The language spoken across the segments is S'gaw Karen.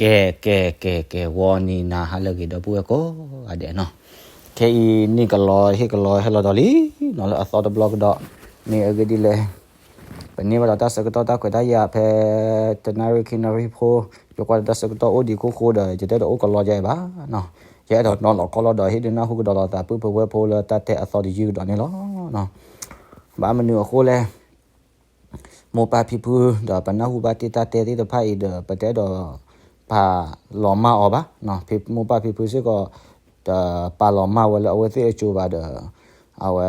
ကဲ ကဲ ကဲ ကဲ ဂီၤနံၤနၤဟါလၢအဂ့ၤ ဒီပုၢ်ဝဲၢ်ကိးဂၤဒဲးနီၤ, ခဲအံၤန့ၣ်ကလီဟ့ၣ်ကလီဟဲလီၤဒီးလံနီၤ လၢအသီတဘျီကဒီး, မ့ၢ်အဂ့ၢ်ဒ်လဲၣ်, ပန့ၢ်ဘၣ်ဒီးတၢ်ဆၢကတီၢ်တၢ်ခွဲးတၢ်ယာ်ဖဲ တနၣ်ရံၣ်ခံနၣ်ရံၣ်ဖိ, ယကွၢ်ဒီးတၢ်ဆၢကတီၢ်အိၣ်ဒံးခိၣ်ဃိဒီး ယတအဲၣ်ဒိးအိၣ်ကလီယဲဘၣ်နီၤ, ယအဲၣ်ဒိးနီၤလီၤခီလီၤဒီးဟ့ၣ်ဒုးနၢ်ဟူကဒီးလိာ်သး ပုၢ်ဖိဝဲၢ်ဖိလၢတၢ်တဲအသီတယုၢ်ကဒီးန့ၣ်လီၤ. ဘၣ်မနုၤအဃိလဲၣ် မိၢ်ပၢ်ဖံဖု ဒီးပနၢ်ဟူဘၣ်တ့ၢ်တၢ်တဲသ့ၣ်တဖၣ်အံၤဒီး ပတအဲၣ်ဒိးပာ်လီၤမၢ်အီၤဘၣ်, မိၢ်ပၢ်ဖံဖုစ့ၢ်ကီး တပာ်လီၤမၢ်ဝဲလၢအဝဲသ့ၣ်အစိၤဘၣ်ဒီး အဝဲ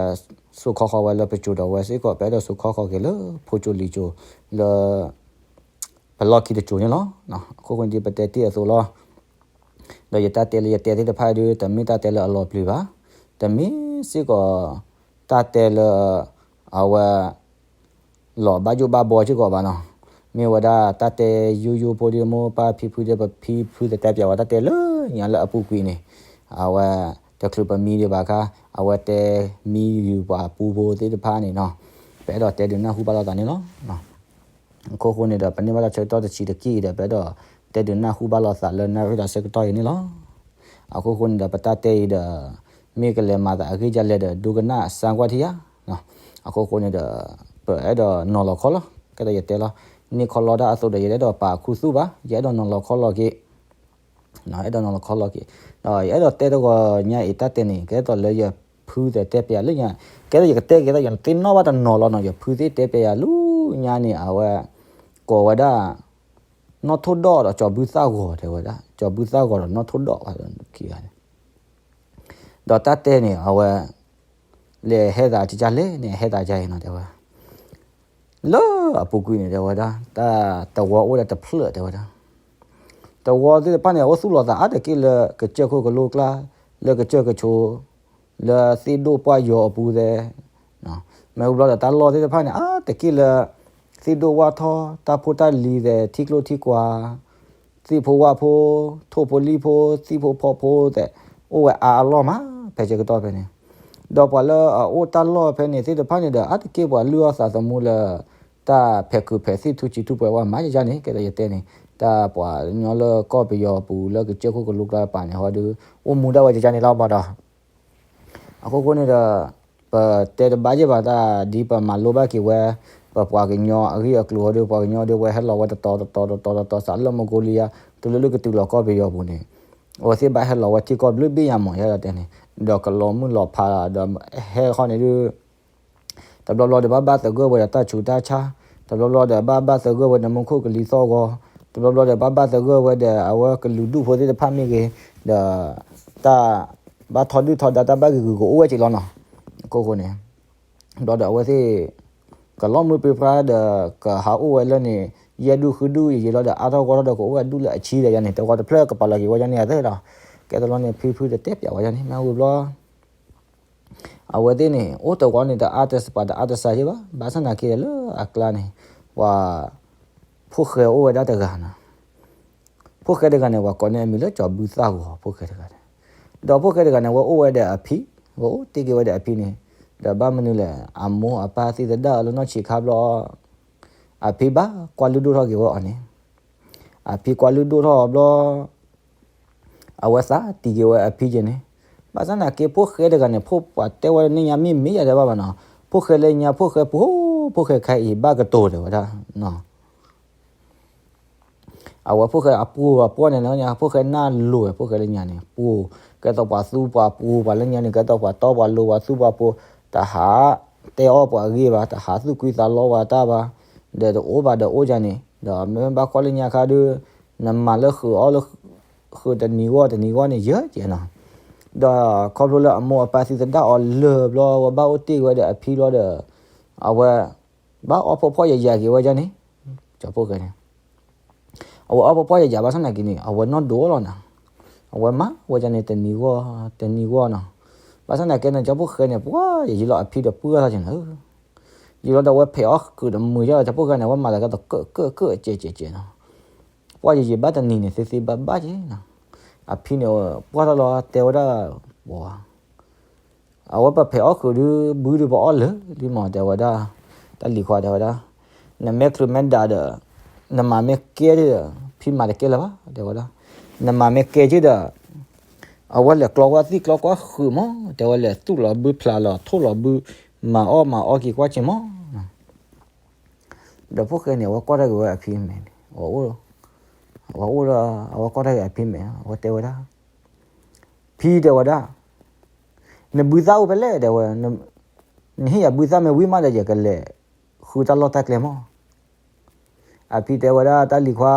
စူးခီဃီဝဲလၢပစိၤဒီး အဝဲစ့ၢ်ကီးပအဲၣ်ဒိးစူးခီဃီက့ၤလၢဖိစိၤလံၤစိၤလၢ ပလီၢ်ခံတစိၤန့ၣ်လီၤ. အခိၣ်ဃိန့ၣ်ဒ်ပတဲတ့ၢ်အသိးလီၤ. ဒီးယတၢ်တဲလၢယတဲသ့ၣ်တဖၣ်ဒုး တမ့ၢ်တၢ်တဲလၢအလီၤပျံၤဘၣ်, တမ့ၢ်စ့ၢ်ကီး တၢ်တဲလၢ အဝဲ လီၤဘၣ်ယိၣ်ဘၣ်ဘီစ့ၢ်ကီးဘၣ်နီၤ, မ့ၢ်ဝဲဒၣ်တၢ်တဲယိယိဖိဒ်မိၢ်ပၢ်ဖံဖုဒီးပဖံဖုသတဲပၠးဝဲတၢ်တဲလၢညါလၢအပူၤကွံာ်န့ၣ်, အဝဲ တချုးပမံဒံးဘၣ်ခါ, အဝဲတဲမံယုာ်ပှၤပူဖိသ့ၣ်တဖၣ်န့ၣ်နီၤ, ပအဲၣ်ဒိးတဲဒုးနၢ်ဟူဘၣ်လိာ်သးန့ၣ်လီၤ. အခိၣ်ဃိန့ၣ်ဒီး ပန့ၢ်ဘၣ်တၢ်ဆၢကတီၢ်တဆံးတက့ၢ်အံၤဒီး ပအဲၣ်ဒိးတဲဒုးနၢ်ဟူဘၣ်လိာ်သးလၢနၣ်ရံၣ်ဒီးဆၢကတီၢ်အံၤန့ၣ်လီၤ. အခိၣ်ဃိန့ၣ်ဒီး ပတၢ်တဲအံၤဒီး မ့ၢ်ကလဲၤမၤသးအဂ့ၢ်ဒ်လဲၣ်ဒီး ဒိကနၣ်စၢ်ကွၢ်ထံဧါ. အခိၣ်ဃိန့ၣ်ဒီး ပအဲၣ်ဒိးနီၤလီၤခီလီၤ, ကဲဒီးယတဲလီၤ, န့ၢ်ခီလီတၢ်အသိးဒီး ယတအဲၣ်ဒိးပာ်ခူသူၣ်ဘၣ်, ယအဲၣ်ဒိးနီၤလီၤခီလီၤက့ၤ အဲၣ်ဒိးနီၤလီၤခီလီၤက့ၤ, ဒီးယအဲၣ်ဒိးတဲတဂီၤညါအံၤ တၢ်တဲန့ၣ် ကဲသိးလၢယဖုသ့ၣ်တဲပျးလၢညါ, ကဲသိးယကတဲက့ၤသိး ယသ့ၣ်နီၣ်ဘၣ်တနီၤလီၤနီၤ, ယဖုသ့ၣ်တဲပျးယၤလၢညါန့ၣ် အဝဲ ကိးဝဲဒၣ် နီၢ်ထိၣ်ဒီးဒီးကၠီၤဘုသၣ်ဂီၤတဲဝဲဒၣ်, ကၠီၤဘုသၣ်ဂီၤဒီးနီၢ်ထိၣ်ဒီးဝဲခံဂၤန့ၣ် ဒီးတၢ်တဲန့ၣ် အဝဲ လဲၤဟဲသးကကၢ်လဲၣ်န့ၣ် ဟဲသးကကၢ်အံၤနီၤတဲဝဲ, လၢအပူၤကွံာ်န့ၣ်တဲဝဲဒၣ် တၢ်တဝီအိၣ်ဒီးတဖျၢၣ်တဲဝဲဒၣ်, တဝီသ့ၣ်တဖၣ်န့ၣ် အအိၣ်သူၣ်လီၤသးအါတက့ၢ်လၢကစၢၢ်ခိၣ်ကလိကျါ, လၢကစၢၢ်ကဆိ, လၢသ့ၣ်ဒိၣ်ပှၢ်ယီၤအပူၤသဲး, မ့ၢ်ဝံၤဘျီဒီးတၢ်လီၢ်သ့ၣ်တဖၣ်န့ၣ် အါတက့ၢ်လၢ သ့ၣ်ဒိၣ်ဝၣ်ထီၣ် တၢ်ဖိတၢ်လံၤသဲး ထံကျိထံကွာ် သ့ၣ်ဖိဝၣ်ဖိ ထိၣ်ဖိလံၣ်ဖိ သံၣ်ဖိဖီဖိသဲး အိၣ်ဝဲအါအလီၢ်မး ဖဲဆၢကတီၢ်ဖဲန့ၣ်, ဒီးပှၤလၢအအိၣ်တၢ်လီၢ်ဖဲန့ၣ်သ့ၣ်တဖၣ်န့ၣ်ဒီး အါတက့ၢ်ပှၤလုၢ်အီၣ်သးသမူလၢ တၢ်ဖဲးခုးဖဲးသံၣ်ထူစံးထူပှဲၤဝဲမးယန့ၣ် ကဲဒီးယတဲန့ၣ် တၢ်ပှၤကညီလၢကီၢ်ပယီၤပူၤလၢကစၢၢ်ခိၣ်ကလိကျါပာ်န့ၣ်ဟီဒီး အိၣ်မူဒၣ်ဝဲယန့ၣ်လီၤဘၣ်ဒီး အခိၣ်ဃိန့ၣ်ဒီး ပတဲတဘၣ်ယဲၢ်ဘၣ်တၢ်ဒ်ပမၤလိဘၣ်က့ၤဝဲ ပပှၤကညီအဂ့ၢ်အကျိၤဟီဒီး ပှၤကညီဒီးဝဲဟဲလီၤဝဲတတီၤတတီၤတတီၤတတီၤ စးလၢမကိလံယါ တုၤလၢလၢကတုၤလီၤကီၢ်ပယီၤပူၤန့ၣ် အဝဲသ့ၣ်ဘၣ်ဟဲလီၤဝဲထံကီၢ်ဘျုးဘ့ၣ်ညါမး ယဲဒၣ်တဲန့ၣ် ဒီးကလီၤမုၢ်လီၤဖးဒီးဟဲခီန့ၣ်ဒီး တဘျီဘျီဒီးဘၣ်ဘၣ်သဂၢၢ်ဝဲဒီးတၢ်ဆူးတၢ်ဆါ, တဘျီဘျီဒီးဘၣ်ဘၣ်သဂၢၢ်ဝဲဒီးမူခိၣ်ကလံၤသီၣ်ဂီၤ, တဘျီဘျီဒီးဘၣ်ဘၣ်သဂၢၢ်ဝဲဒီး အဝဲကလုာ်ဒူၣ်ဖိသ့ၣ်တဖၣ်မ့ၢ်ဂ့ၤ, ဒီးတၢ်ဘၣ်ထီဒုၣ်ထီဒါတၢ်ဘၣ်ဂ့ၤဂ့ၤကအိၣ်ဝဲက့ၤလီၤနီၤ, အခိၣ်ဃိန့ၣ် ဘျီဒီးအဝဲသ့ၣ် ကလီၤမုၢ်ပြံပြါဒီး ကဟးအိၣ်ဝဲလၢန့ၣ် ယဲၢ်ဒူၣ်ဃုဒူၣ်ယံာ်လီၤဒီး အါထီၣ်ဂီၢ်ထီၣ်ဒီး ကအိၣ်ဝဲဒူၣ်လၢအဆံဒီးယၤန့ၣ် တဝီတဖျၢၣ်ကပာ်လီၤက့ၤဝဲယၤန့ၣ်အသ့ဒီး ကဲတလီၤန့ၣ် ဖံဖုတတဲပျးဝဲယၤန့ၣ် မ့ၢ်ဝံၤဘျီ အဝဲသ့ၣ်န့ၣ် အိၣ်တဝီန့ၣ် တအါတစပၤတအါတစၢ်ယဲၢ်ဘၣ်, ဘၣ်ဆၣ်နာ်က့ဒီးလၢအကျါန့ၣ် ပှၤ ဖိၣ်ဃဲအိၣ်ဝဲဒၣ်တဂၤနီၤ, ဖိၣ်ဃဲတဂၤန့ၣ် ပှၤကိးန့ၢ်အမံၤလၢကၠီၤဘုသၣ်ဂီၤ ဖိၣ်ဃဲတဂၤန့ၣ်, ဒီးဖိၣ်ဃဲတဂၤန့ၣ် ဝဲအိၣ်ဝဲဒီးအဖံ, ဝဲအိၣ်တ့ၢ်က့ၤဝဲဒီးအဖံန့ၣ်, ဒီးဘၣ်မနုၤလဲၣ် အမိၢ်အပၢ်သံသဒၣ်အီၤလၢနီၢ်ဆံးခါဘျီ အဖံဘၣ်ကွၢ်လုၢ်ဒိၣ်ထီၣ်က့ၤဝဲအီၤန့ၣ်, အဖံကွၢ်လုၢ်ဒိၣ်ထီၣ်အီၤဘျီ အဝဲသးတံၤက့ၤဝဲအဖံက့ၤန့ၣ်, ဘၣ်ဆၣ်နာ်က့ ဖိၣ်ဃဲတဂၤန့ၣ် ဖိၣ်ပှၤတဲဝဲန့ၣ်ညါမ့ၢ်မ့ၢ်ယၤတဲဘၣ်ဘၣ်နီၤ, ဖိၣ်ဃဲလၢညါ ဖိၣ်ဃဲပူၤ ဖိၣ်ဃဲခါအံၤဘၣ်ကတိၤတဲဝဲဒၣ်နီၤ အဝဲဖိၣ်ဃဲအပူၤအပူၤန့ၣ်လၢညါ ဖိၣ်ဃဲနၢ်လိၤဝဲ ဖိၣ်ဃဲလၢညါန့ၣ် ပူၤ, ကဲသိးပှၤသူပှၤပူၤ ပှၤလၢညါန့ၣ် ကဲသိးပှၤတီပှၤလိၤ ပှၤသူပှၤပူၤ, တဟးတဲအီၣ်ပှၤဂ့ၢ်ဘၣ်, တဟးသူၣ်ကွံသးလီဝဲတၢ်ဘၣ်, ဒီးတအိၣ်ဘၣ်ဒီးအိၣ်ယၤန့ၣ် ဒီးမ့ၢ်ဘၣ်ကွၢ်လၢညါခါဒီး နမၤလၢဃုာ်အီၣ်လၢ ဃုာ်တနံၤဂီၢ်တနံၤဂီၢ်န့ၣ် ယဲၢ်ကဲနီၤ, ဒီးခီဖျိလၢအမိၢ်အပၢ်သံသဒၣ်အီၤလၢာ်ဘျီ ဝဲဘၣ်အိၣ်တ့ၢ်ဝဲဒီးအဖံဘျီဒီး အဝဲ ဘၣ်အီၣ်ဖှီၣ်ဖှီၣ်ယာ်ယာ်က့ၤဝဲဒၣ်န့ၣ်, ကၠီၤဖိၣ်ဃဲန့ၣ်, အဝဲအီၣ်ဖှီၣ်ဖှီၣ်ယာ်ယာ်ဘၣ်ဆၣ်နာ်က့န့ၣ် အဝဲနီၢ်ဒိၣ်လီၤနီၤ, အဝဲမၤဝဲဒၣ်န့ၣ်တနံၤဂီၢ် တနံၤဂီၢ်နီၤ, ဘၣ်ဆၣ်နာ်က့န့ၣ် ကၠီၤဖိၣ်ဃဲန့ၣ် ပှၤယံာ်ယံာ်လီၤအဖံဒီးပှၢ်ထီၣ်က့ၤနီၤ, ယံာ်လီၤဒီးအဝဲဖဲးအီၣ်ဃုာ်တမုာ်ယါဒီး ကၠီၤဖိၣ်ဃဲန့ၣ် အဝဲမၤသးကဲသိးကၢၣ်ကၢၣ်ကၢၣ်ကဲးကဲးကဲးနီၤ, ပှၤယံာ်ယံာ်ဘၣ်တနံၤန့ၣ် သ့သ့ဘၣ်ဘၣ်က့ၤနီၤ, အဖံန့ၣ် ပှၢ်ထီၣ်လီၤတဲဝဲဒၣ် ပှၤ အဝဲပဖဲးအီၣ်ဃုာ်ဒီး ဘုဒီးပအီၣ်လၢာ်လံမး တဲဝဲဒၣ်, တၢ်လံၤခွါတဲဝဲဒၣ်, နမ့ၢ်ချုးမ့ၢ်ဒၣ်ဒီး နမၤမ့ၢ်ကဲဒီး ဖံမၤတကဲလၢၤဘၣ် တဲဝဲဒၣ်. နမၤမ့ၢ်ကဲက့ဒီး အဝဲလဲၤကျီကွၢ်သံၣ်ကျီကွၢ်ဃုာ်မး တဲဝဲ, လဲၤသူၣ်လီၤဘုဖျးလီၤထိၣ်လီၤဘု မၤအီၣ်မၤအီက့ၤကွၢ်က့ၤမး. ဒီးဖိၣ်ဃဲန့ၣ် အဝဲကွၢ်တၢ်က့ၤဝဲအဖံမဲာ်န့ၣ်, အဝဲအိၣ်, အဝဲအိၣ်ဒီး အဝဲကွၢ်တၢ်က့ၤအဖံမဲာ် အဝဲတဲဝဲဒၣ်, ဖံ တဲဝဲဒၣ်, နဘုသၣ်အိၣ်ဖဲလဲၣ် တဲဝဲ, နဟ့ၣ်ယၤဘုသၣ်မ့ၢ်ဝံၤမးဒီး ယကလဲၤဃုတၢ်လီၢ်တၢ်ကျဲမး. အဖံတဲဝဲဒၣ် တၢ်လံၤခွါ,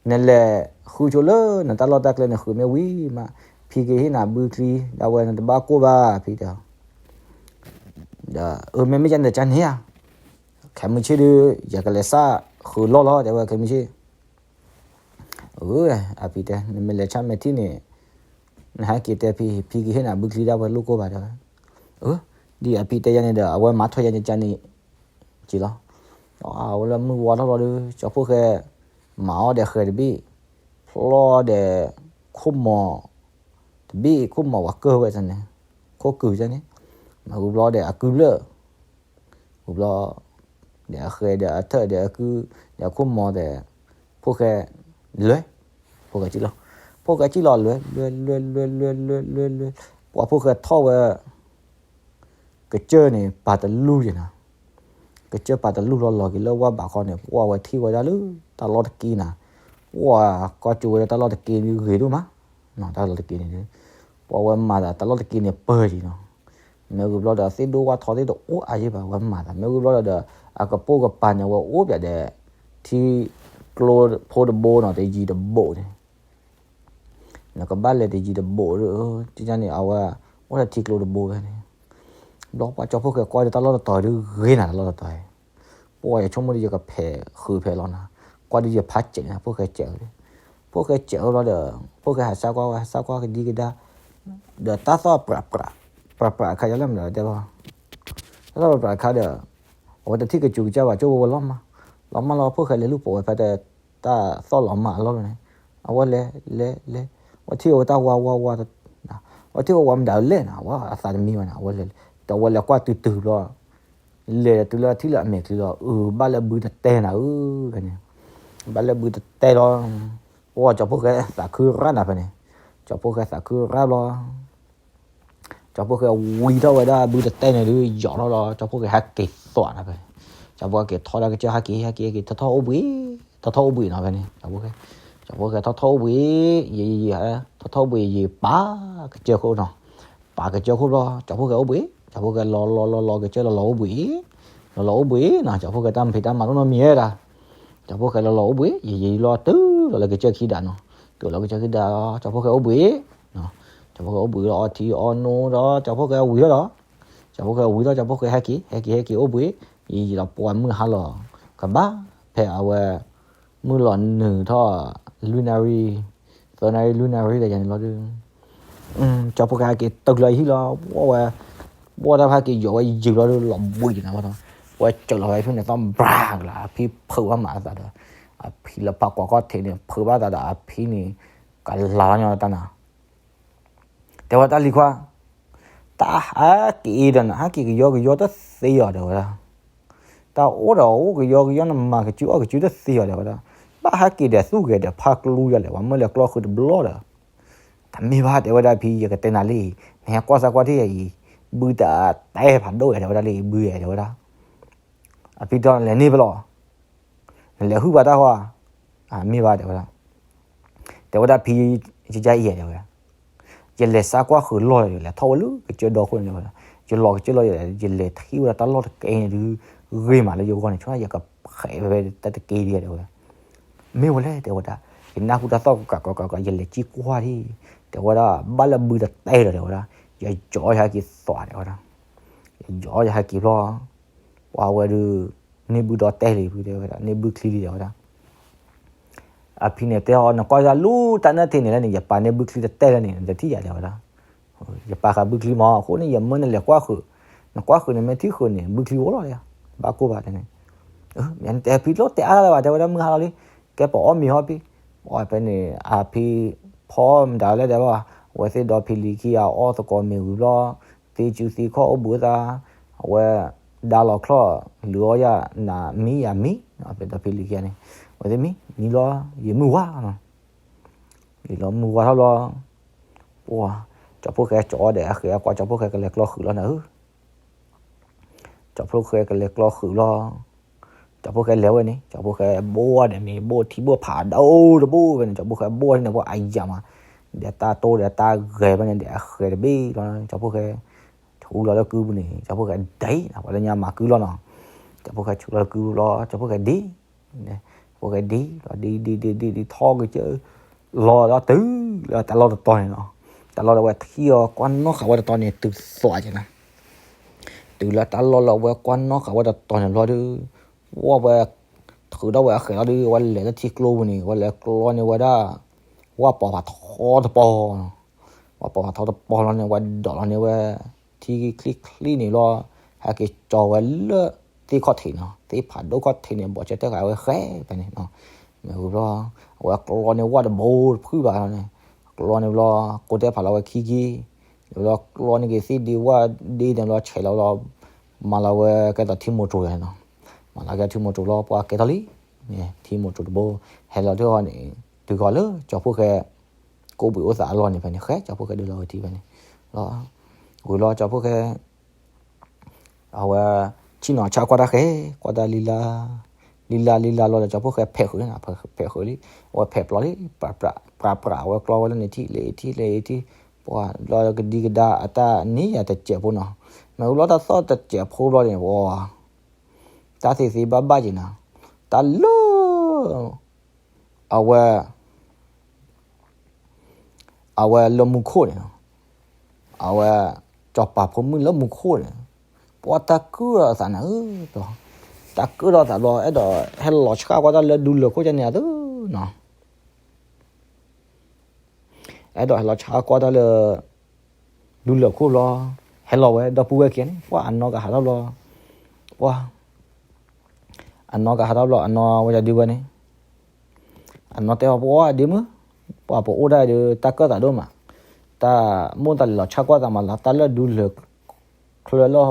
နလဲၤဃုဆိလၢနတၢ်လီၢ်တၢ်ကျဲန့ၣ် ဃုာ်မ့ၢ်ဝံၤမး, ဖံကဟ့ၣ်နၤဘုချံ ဒၣ်ဝဲ နတဘၣ်ကိၢ်ဘၣ် ဖံတဲ, ဒီးအမ့မ့ၢ်ကန့ၣ်ဒီးကန့ၣ်ဧါ, ခဲမုၢ်ဆ့ၣ်ဒီး ယကလဲၤစၢ်ဃုာ်လီၢ်လီၤ တဲဝဲ ခဲမုၢ်ဆ့ၣ် အဖံတဲ နမ့ၢ်လဲၤဆၣ်မဲာ်ထံၣ်န့ၣ် နဟဲက့ၤတဲဖံ, ဖံကဟ့ၣ်နၤဘုချံ ဒၣ်ဝဲ လိၣ်ကိၢ်ဘၣ် တဲဝဲ. ဒ်အဖံတဲယၤန့ၣ်ဒီး အဝဲမၤထီၣ်ယၤန့ၣ်ကန့ၣ် က့လီၤ. အဝဲလၢမုၢ်ဝါထီၣ်လီၤဒီး ကၠီဖှိၣ်ဃဲ မၤအီၣ်ဒီးဃဲၤတဘ့ၣ်, ဖျီဒီး ခိၣ်မီၤတဘ့ၣ်, ခိၣ်မီၤဝဲကၢၢ်ဝဲန့ၣ်, ခိၣ်ကုၢ်န့ၣ်, မၤဂုာ်ဘျီဒီးအကုၢ်ဘျၢၣ်, ဂုာ်ဘျီ ဒီးအဃဲၤဒီးအထၢၣ်ဒီးအကုၢ်, ဒီးအခိၣ်မီၤဒီး ဖိၣ်ဃဲ လဲၤ, ဖိၣ်ဃဲကံၣ်လီၤ, ဖိၣ်ဃဲကံၣ်လီၤလဲၤ, လဲၤလဲၤလဲၤလဲၤလဲၤလဲၤလဲၤ, ပှၤဖိၣ်ဃဲထီၣ်ဝဲ ကစၢၢ်န့ၣ် ပာ်တလူၢ်ယဲနီၤ, ကစၢၢ်ပာ်တလူၢ်လီၤလီၤက့ၤလၢဝၢ်ဘးခီန့ၣ် ပှၤဝဲထံၣ်ဝဲဒၣ်လၢတၢ်လီၢ်တက့ၢ်နၤ, ပှၤကီၢ်ကၠိဝဲဒၣ်တၢ်လီၢ်တက့ၢ်ဂ့ၤဒိၣ်မး, တၢ်လီၢ်တက့ၢ်န့ၣ်, ပှၤဝဲမၤသးတၢ်လီၢ်တက့ၢ်န့ၣ်ပၢၢ်ယံၤနီၤ, မ့ၢ်ဂုာ်ဘျီဒီးသ့ၣ်ဒိၣ်ဝၣ်ထီသ့ၣ်တအိၣ်အါယံၤဘၣ် ဝဲမၤသး မ့ၢ်ဂုာ်ဘျီဒီး အကပိာ်ကပၤန့ၣ် ဝဲအိၣ်ပၠးဒီး ထံကျိဖိတဘိနီၤ တယံၤတဘိန့ၣ် နကဘၣ်လဲၤတယံၤတဘိဒီး တန့ၣ် အဝဲ အိၣ်ဒီးထံကျိတဘိဖဲန့ၣ်, ဘျီပှၤကၠီဖီၣ်ဃဲကွၢ်ဒီးတၢ်လီၢ်တတီၤဒုးဂ့ၤနၤတၢ်လီၢ်တတီၤ, ပှၤယဆိကမိၣ်ဒီးယကဖဲးဃုာ်ဖဲးလီၤနၤ, ကွၢ်ဒီးယဖးစဲးန့ၣ် ဖီၣ်ဃဲစဲးဝဲ, ဖီၣ်ဃဲစဲးဝဲဘျီဒီး ဖီၣ်ဃဲဟးစၢ်ကွၢ်ဝဲ ဟးစၢ်ကွၢ်ကဒံကဒါ, ဒီးတၢ်သီၣ်ပြးပြး, ပြးပြးအခါယလဲၣ်မနုၤတဲလီၤ, တၢ်သီၣ်ပြးပြးအခါဒီး အဝဲတထံၣ်ကစူၤကစၢ်ဘၣ် ကၠိဝဲဝဲလီၤမး, လီၤမးလီၤ ဖီၣ်ဃဲလဲၤလူၤပိာ်ဝဲဖဲတၢ်သီၣ်လီၤမးအလီၢ်န့ၣ်, အဝဲလဲၤ လဲၤ လဲၤ, အဝဲထံၣ်ဝဲတၢ်ဝါဝါဝါ, အဝဲထံၣ်ဝဲဝါမတၤလဲၣ်နၤ အဝဲအသးတမံဘၣ်နၤ အဝဲလဲၤ, ဒီးအဝဲလဲၤကွၢ်တုၤတုၤဘျီ, လဲၤတုၤလၢထံၣ်လၢအမဲာ်ချံလီၤ အုး ဘၣ်လၢဘုတတဲနၤဧၢ, ဖဲန့ၣ်, ဘၣ်လၢဘုတတဲလီၤ, ပှၤကၠီဖီၣ်ဃဲသးခုရၣ်နၤဖဲန့ၣ်, ကၠီဖီၣ်ဃဲသးခုရၣ်ဘျီ ကၠီဖီၣ်ဃဲဝံထီၣ်ဝဲဒၣ်ဘုတတဲန့ၣ်ဒုး ယီၤထီၣ်လီၤ ကၠီဖီၣ်ဃဲဟဲက့ၤသွးနၤဖဲန့ၣ်, ကၠီဖီၣ်ဃဲက့ၤထီၣ်ဒၣ်ကစၢၢ်ဟဲက့ၤ ဟဲက့ၤ ဟဲက့ၤ ထီၣ်ထီၣ်အိၣ်ဘှံး, ထီၣ်ထီၣ်အိၣ်ဘှံးနီၤဖဲန့ၣ်, ကၠီဖီၣ်ဃဲ, ကၠီဖီၣ်ဃဲထီၣ်ထီၣ်အိၣ်ဘှံး, ယံာ်ယံာ်ယံာ် ထီၣ်ထီၣ်အိၣ်ဘှံး ယံာ်ပာ်ကစၢၢ်ခိၣ်နီၤ, ပာ်ကစၢၢ်ခိၣ်ဘျီ ကၠီဖီၣ်ဃဲအိၣ်ဘှံး, ကၠီဖီၣ်ဃဲလီၤလီၤလီၤလီၤကစၢၢ်လီၤလီၤအိၣ်ဘှံး, လီၤလီၤအိၣ်ဘှံးနီၤ ကၠီဖီၣ်ဃဲတၢ်မဖံးတၢ်မၤတအိၣ်နီတမံၤဝဲဒၣ် ကၠီဖီၣ်ဃဲလီၤလီၤအိၣ်ဘှံး ယံာ်ယံာ်လီၤတုၤလီၤလၢကစၢၢ်ခံဒးနီၤ, တုၤလီၤကစၢၢ်ခံဒး ကၠီဖီၣ်ဃဲအိၣ်ဘှံး, ကၠီဖီၣ်ဃဲအိၣ်ဘှံးလီၤအီထံအီနိဒီး ကၠီဖီၣ်ဃဲဝံၤထီၣ်ဒီး, ကၠီဖီၣ်ဃဲဝံၤထီၣ် ကၠီဖီၣ်ဃဲဟဲက့ၤ ဟဲက့ၤဟဲက့ၤအိၣ်ဘှံး, ယံာ်ယံာ်လီၤပှၤမုၢ်ဟါလီၤ, ကဘၣ်ဖဲအဝဲ မုၢ်လီၤနုာ်ထီၣ် လွံၢ်နၣ်ရံၣ်, သၢနၣ်ရံၣ် လွံၢ်နၣ်ရံၣ်ဒီးယၤန့ၣ်လီၤဒုး ကၠီဖီၣ်ဃဲဟဲက့ၤတုၤလီၤဟံၣ်လီၤ ဝဲ, ဘီၣ်တၢ်ဖးက့ၤယီၤဝဲယံာ်ဘျီဒုး လီၤဘှံးက့ၤနၤဘၣ်ဒီး, ဝဲစၢးလီၤဝဲဖုန့ၣ်သီၣ်ဘြၤကလါ အဖံဖုးဘၣ်မးအသးဒီး, အဖံလၢဖးကွၢ်ခီၣ်ထံးန့ၣ် ဖုးဘၣ်သးဒီးအဖံန့ၣ်, ကလၤလီၤညီတၢ်နၤ တဲဝဲတၢ်လံၤခွါ, တၢ်ဟဲက့ၤဒီးနၤ ဟဲက့ၤကယီကယီတသ့အီၤ တဲဝဲဒၣ်, တၢ်အိၣ်ဒီးအိၣ်ကယီကယီ နမၤကစုအီၣ်ကစုတသ့အီၤ တဲဝဲဒၣ်, ဘၣ်ဟဲက့ၤဒီးသူၣ်ဂဲၤဒီးဖးကျူယၤလဲၣ် ပှၤမၢလဲၤကျီဃုာ်တဘျီဒီး, တမ့ၢ်ဘၣ် တဲဝဲဒၣ်ဖံ ယကတဲနၤလံ, နဟဲကွၢ်စၢ်ကွၢ်ထံၣ်ယၤအံၤ, ဘုတတဲဖးဒိၣ်ယၤ တဲဝဲဒၣ်လံ ဘုယၤ တဲဝဲဒၣ် အဖံတဲ နလဲၤန့ၢ်ဖဲလဲၣ်, နလဲၤဟုၣ်ပှၤတၢ်ဃီ, မ့ၢ်ဘၣ် တဲဝဲဒၣ်, တဲဝဲဒၣ်ဖံ, ယကအံၤ တဲဝဲဒၣ်, ယလဲၤစၢ်ကွၢ်ဃုာ်လီၢ် ယလဲၤထီၣ်ဝဲလၢကစၢၢ်ဒီခိၣ်န့ၣ် တဲဝဲဒၣ်, ယလီၤကစၢၢ်လီၤ ယလဲၤထံၣ်ဝဲဒၣ်တၢ်လီၢ်တကဲန့ၣ်ဒုး, ဂ့ၤမးလၢယဂီၢ်န့ၣ် ဆိယကဖဲးဖဲတၢ်တက့ၢ်ဒံး တဲဝဲဒၣ်, မ့ၢ်ဝဲလဲၣ် တဲဝဲဒၣ်, ယနၢ်ဟူတၢ်သီၣ်ကကးကကးကး ယလဲၤကံၣ်ကွၢ်ဒံး, တဲဝဲဒၣ် ဘၣ်လၢဘုတတဲဒီး တဲဝဲဒၣ်, ယယီၤယဟဲက့ၤသွး တဲဝဲဒၣ်, ယယီၤယဟဲက့ၤဖျီ ပှၤဝဲဒုး, န့ၢ်ဘုဒီတဲလံ တဲဝဲဒၣ် န့ၢ်ဘုချံလံ တဲဝဲဒၣ်, အဖံန့ၣ်တဲအီၤ နကွၢ်ယၤလူၤတၢ်နၢၣ်ထံးန့ၣ်လၢန့ၣ် ယပာ်န့ၢ်ဘုချံတတဲလၢန့ၣ် နတထံၣ်ယၤ တဲဝဲဒၣ်, ယပာ်ဃာ်ဘုချံမး အဃိန့ၣ် ယမၢနလဲၤကွၢ်ဃုာ်, နကွၢ်ဃုာ်န့ၣ် မ့ၢ်ထံၣ်ဃုာ်န့ၣ် ဘုချံအိၣ်လီၤ ဘၣ်ကိၢ်ဘၣ်တဲန့ၣ်, တဲဖံလီၤတဲအါလၢၤဘၣ် တဲဝဲဒၣ် မုၢ်ဟါလီၤလံ, ကဲပအီၣ်မ့ၤဟီၣ်ဖံ, အီၣ်ဖဲန့ၣ် အဖံဖီမတၤလဲၣ်တဲဘၣ်, အဝဲသ့ၣ်ဒီဖံလံၤခံဂၤအီၣ်သကိးမ့ၤဝံၤဘျီ, သ့စုသ့ခီၣ်အိၣ်ဘှံးသး, အဝဲ ဒါလီၤချီၣ် လုၢ်အီၣ်ယၤနၤမံယၤမံ, ဖဲဒီဖံလံၤခံဂၤန့ၣ်, ဝဲသ့ၣ်မံ မံလီၤ ယမုၢ်ဝါနီၤ, ယလီၤမုၢ်ဝါထီၣ်လီၤ, ပှၤ ကၠီဖှိၣ်ဃဲကၠီဒီးအဃဲၤအကွၢ် ကၠီဖှိၣ်ဃဲကလဲၤကျီဃုာ်လီၤနၤဧၢ, ကၠီဖှိၣ်ဃဲကလဲၤကျီဃုာ်လီၤ, ကၠီဖှိၣ်ဃဲလဲၤဝဲန့ၣ် ကၠီဖှိၣ်ဃဲဘိၣ်ဒီးမ့ၤဘိၣ်ထံဘိၣ်ဖးဒိၣ်တဘိၣ်ဝဲန့ၣ် ကၠီဖှိၣ်ဃဲဘိၣ်ထံန့ၣ် ပှၤအယၤမး, ဒီးတၢ်တိၢ်ဒီးတၢ်ဂဲၤဖဲန့ၣ် ဒီးအဃဲၤတဘ့ၣ်လီၤ ကၠီဖှိၣ်ဃဲ ဆူလီၤလၢကုပူၤန့ၣ် ကၠီဖှိၣ်ဃဲဒ်နီၤ ပှၤလၢညါမၤကုလီၤနီၤ, ကၠီဖှိၣ်ဃဲဆူလီၤလၢကုပူၤလီၤ ကၠီဖှိၣ်ဃဲဒ် ကၠီဖှိၣ်ဃဲဒ်လီၤ ဒ်ဒ်ဒ်ဒ်ဒ်ထီၣ်က့ၤကၢ လီၤဒီးတုၤလၢတၢ်လီၢ်တတီၤန့ၣ်နီၤ, တၢ်လီၢ်ဒီးဝဲထံၣ်အီၤကွၢ်နီၣ်ဃာ်ဝဲတတီၤန့ၣ် တုၤသွးက့ၤနီၤ, တုၤလၢတၢ်လီၢ်လၢအဝဲကွၢ်နီၣ်ဃာ်ဝဲတတီၤန့ၣ်ဘျီဒီး ဝဲ ထုးထီၣ်ဝဲအဃဲၤလီၤဒီး ဝဲလဲၤလၢထံကျိပူၤန့ၣ် ဝဲလဲၤကျီန့ၢ်ဝဲဒၣ် ဝၣ်ပီၤဖးထီတပီၤနီၤ, ဝၣ်ပီၤဖးထီတပီၤလီၤန့ၣ် ဝဲဒိးလီၤန့ၢ်ဝဲ ထံချံချံန့ၣ်လီၤ, ဟဲက့ၤကၠီၤဝဲလၢသ့ၣ်ခီၣ်ထံးနီၤ, သ့ၣ်ဖးဒိၣ်ခီၣ်ထံးန့ၣ် ဘီၣ်စဲတၢ်ဃာ်ဝဲဃဲၤဖဲန့ၣ်နီၤ, မ့ၢ်ဝံၤဘျီ အဝဲကျီန့ၢ်ဝၣ်တဘိတဖုၣ်ဘၣ်လီၤန့ၣ်, ကျီန့ၢ်ဘျီ ကိးတဲဖးလီၤဝဲခံခံ, ဘျီကျီန့ၢ်က့ၤသ့ၣ်ဒ့ဝၣ်ဒ့န့ၣ်ဘျီ ဆဲးလီၤဘျီ မၤလီၤဝဲကဲသိးထံမိၢ်တြိၤယၤန့ၣ်နီၤ, မၤလီၤကဲထံမိၢ်တြိၤလီၤ ပှၤကဲထီၣ်လံ, ထံမိၢ်တြိၤတဘိ ဟဲလီၤထံၣ်အီၤန့ၣ် တုၤဃီၤလၢကၠီဖှိၣ်ဃဲ ကိးဘှံးအိၣ်သးအလီၢ်န့ၣ်ဖဲန့ၣ် ဃဲကၠီဖှိၣ်ဃဲဒုးလီၤဝဲထံဖဲန့ၣ်, လီၤ, ဝံၤလီၤကၠီဖှိၣ်ဃဲ အဝဲ ဆ့ၣ်နီၤဆၣ်ကွၢ်တၢ်ဃဲၤ ကွၢ်တၢ်လံလါ, လံလါလံလါလီၤဒီး ကၠီဖှိၣ်ဃဲဖဲးဃုာ်န့ၣ်, ဖဲးဃုာ်လံ, အဝဲဖဲးပျီလံ, ပှၤပြး ပှၤပြး အဝဲကျီဝဲလၢန့ၣ်ထံၣ်လၢထံၣ်လၢထံၣ်, ပှၤလီၤကဒံကဒါအတၢ်န့ၢ်ယၤတစဲးဖိနီၤ, မ့ၢ်ဝံၤလီၤတၢ်သီၣ်တစဲးဖိဘျီန့ၣ် ပှၤ တၢ်သ့သ့ဘၣ်ဘၣ်က့ၤနီၤ, တၢ်လၢ အဝဲ အဝဲလၢမူခိၣ်န့ၣ်, အဝဲ စီၤပၤဖိမုၣ်လၢမူခိၣ်န့ၣ်, ပှၤတၢ်ကၢၣ်ဒီးသးနၤဧၢ, တၢ်ကၢၣ်ဒီးသးဘျီ အဲၣ်ဒိးဟဲလီၤဆှၣ်ကွၢ်တၢ်လၢဒူလၢၢ်ခိၣ်ကန့ၣ်အသိးနီၤ အဲၣ်ဒိးဟဲလီၤဆှၣ်ကွၢ်တၢ်လၢ ဒူလၢၢ်ခိၣ်ဘျီ, ဟဲလီၤဝဲဒီပုၢ်ဝဲၢ်ခံဂၤန့ၣ် ပှၤအနီၢ်ကဟးထီၣ်ဘျီ, ပှၤ အနီၢ်ကဟးထီၣ်ဘျီ အနီၢ်ဝဲဒၣ်ဒုဝဲန့ၣ်, အနီၢ်တဲအီၤ ပှၤဒ့မုၣ်, ပှၤပအိၣ်ဒၣ်ဒီး တၢ်ကၢၣ်သးဒိၣ်မး, တၢ်မိၣ်သးလဲၤလီၤဆှၣ်ကွၢ်သးမးလီၤ, တၢ်လၢဒူလၢၢ်ချၢလၢ